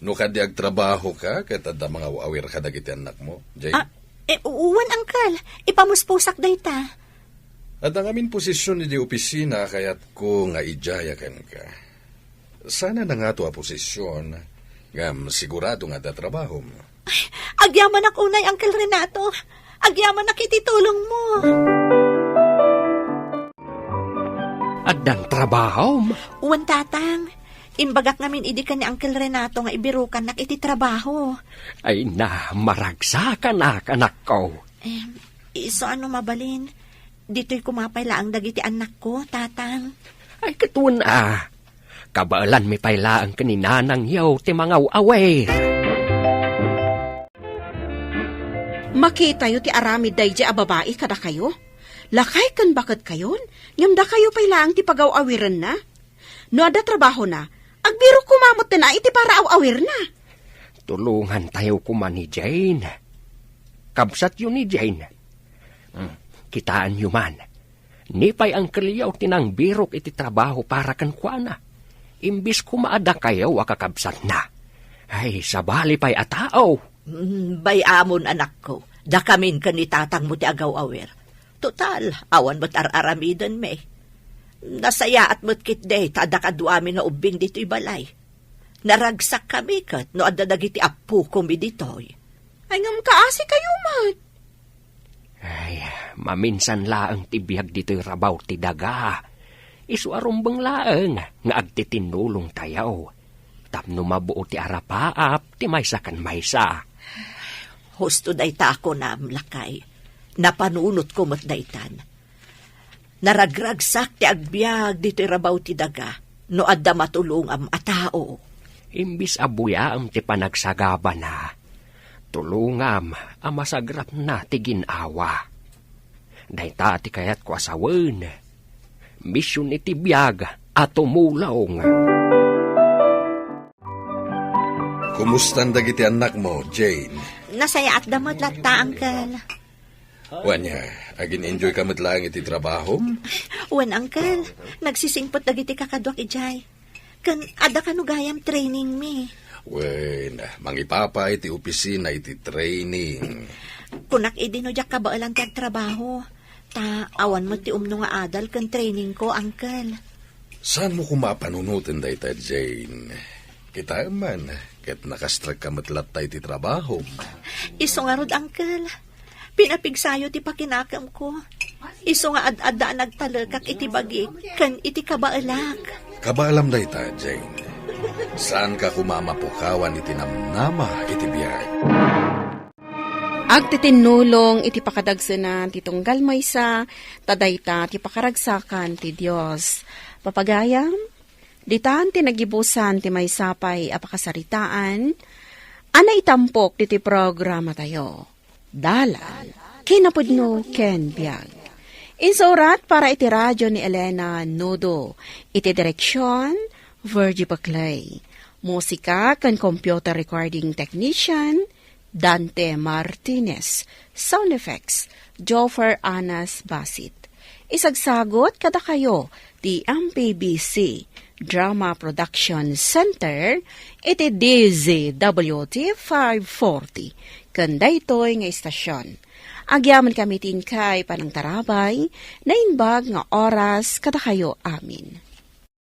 No kadi agtrabahoka, ket adda mangaw-awir kadagiti annakmo, Jane? Ah, eh, wen, Uncle. Ipamuspusak dayta. Adda ngamin posision iti opisina a kayatko nga idiaya kenka. Saan a nangato a posision, ngem sigurado nga adda trabahom. Ay, agyamanak unay, Uncle Renato. Agyamanak iti tulongmo. Addan trabahom? Wen, Tatang. Imbagak ngamin idi ken ni Uncle Renato nga ibirukannak iti trabaho. Ay na, maragsakanak, anakko. Em, isu a no mabalin, ditoy koma pay laeng dagiti annakko, Tatang. Ay, ket wen a. Kabaelanmi pay laeng ken ni nanangyo ti mangaw-awir. Makitayo ti aramid daydiay a babai kadakayo. Lakay ken baketkayon, ngem dakayo pay laeng ti pagaw-awirenna. No adda trabahona, agbirok koma metten a iti paraaw-awirna. Tulongantayo koma ni Jane. Kabsatyo ni Jane. Hmm, kitaenyo man. Ni pay angkelyo ti nangbirok iti trabaho para kenkuana. Imbis koma a dakayo a kakabsatna. Ay, sabali pay a tao. Mm, bay-amon, anakko. Dakamin ken ni tatangmo ti agaw-awir. Total, awan met ar-aramidenmi. Nasayaat met ketdi ta adda kaduami nga ubbing ditoy balay. Naragsakkami ket no adda dagiti appokomi ditoy. Ay, ngem kaasikayo met. Ay, maminsan laeng ti biag ditoy rabaw ti daga. Isu a rumbeng laeng nga agtitinnulongtayo tapno mabuo ti arapaap ti maysa ken maysa. Husto dayta a kunam, lakay. Napanunotko met daytan. Naragragsak ti agbiag ditoy rabaw ti daga no adda matulongam a tao. Imbis a buyaem ti panagsagabana, tulongam a masagrapna ti gin-awa. Dayta ti kayatko a sawen, mision iti biag a tumulong. Kumustan dagiti annakmo, Jane? Nasayaatda met latta, Uncle. Wen, agin-enjoy ka met laeng iti trabahom? Wen, Uncle. Nagsisingpet dagiti kakaduak idiay. Ken adda kano gayam trainingmi. Wen, mangipapa iti opisina iti training. Kunak idi no diak kabaelan ti agtrabaho. Ta awan met ti umno nga adal ken trainingko, Uncle. Saanmo koma a panunoten dayta, Jane? Kitaem man, ket nakastrekka met latta iti trabahom. Isu ngarud, Uncle. Pinapigsayo ti pakinakemko. Isu nga ad-adda a nagtalekak iti bagik ken iti kabaelak. Kabaelam dayta, Jane. Saanka koma a mapukawan iti namnama iti biag. Agtitinnulong iti pakadagsenan ti tunggal maysa, ta dayta ti pakaragsakan ti Dios. Papagayam, ditan ti nagibusan ti maysa pay a pakasaritaan a naitampok diti programatayo. Dalan, kinapudno ken biag. Insurat para iti radyo ni Elena Nudo. Iti direksyon, Virgie Paclay. Musika ken computer recording technician, Dante Martinez. Sound effects, Joffer Anas Basit. Isagsagot kadakayo ti M P B C Drama Production Center iti D Z W T five forty. Ken daytoy nga istasyon. Agyamankami ti inkay panangtarabay, naimbag nga oras kadakayo amin.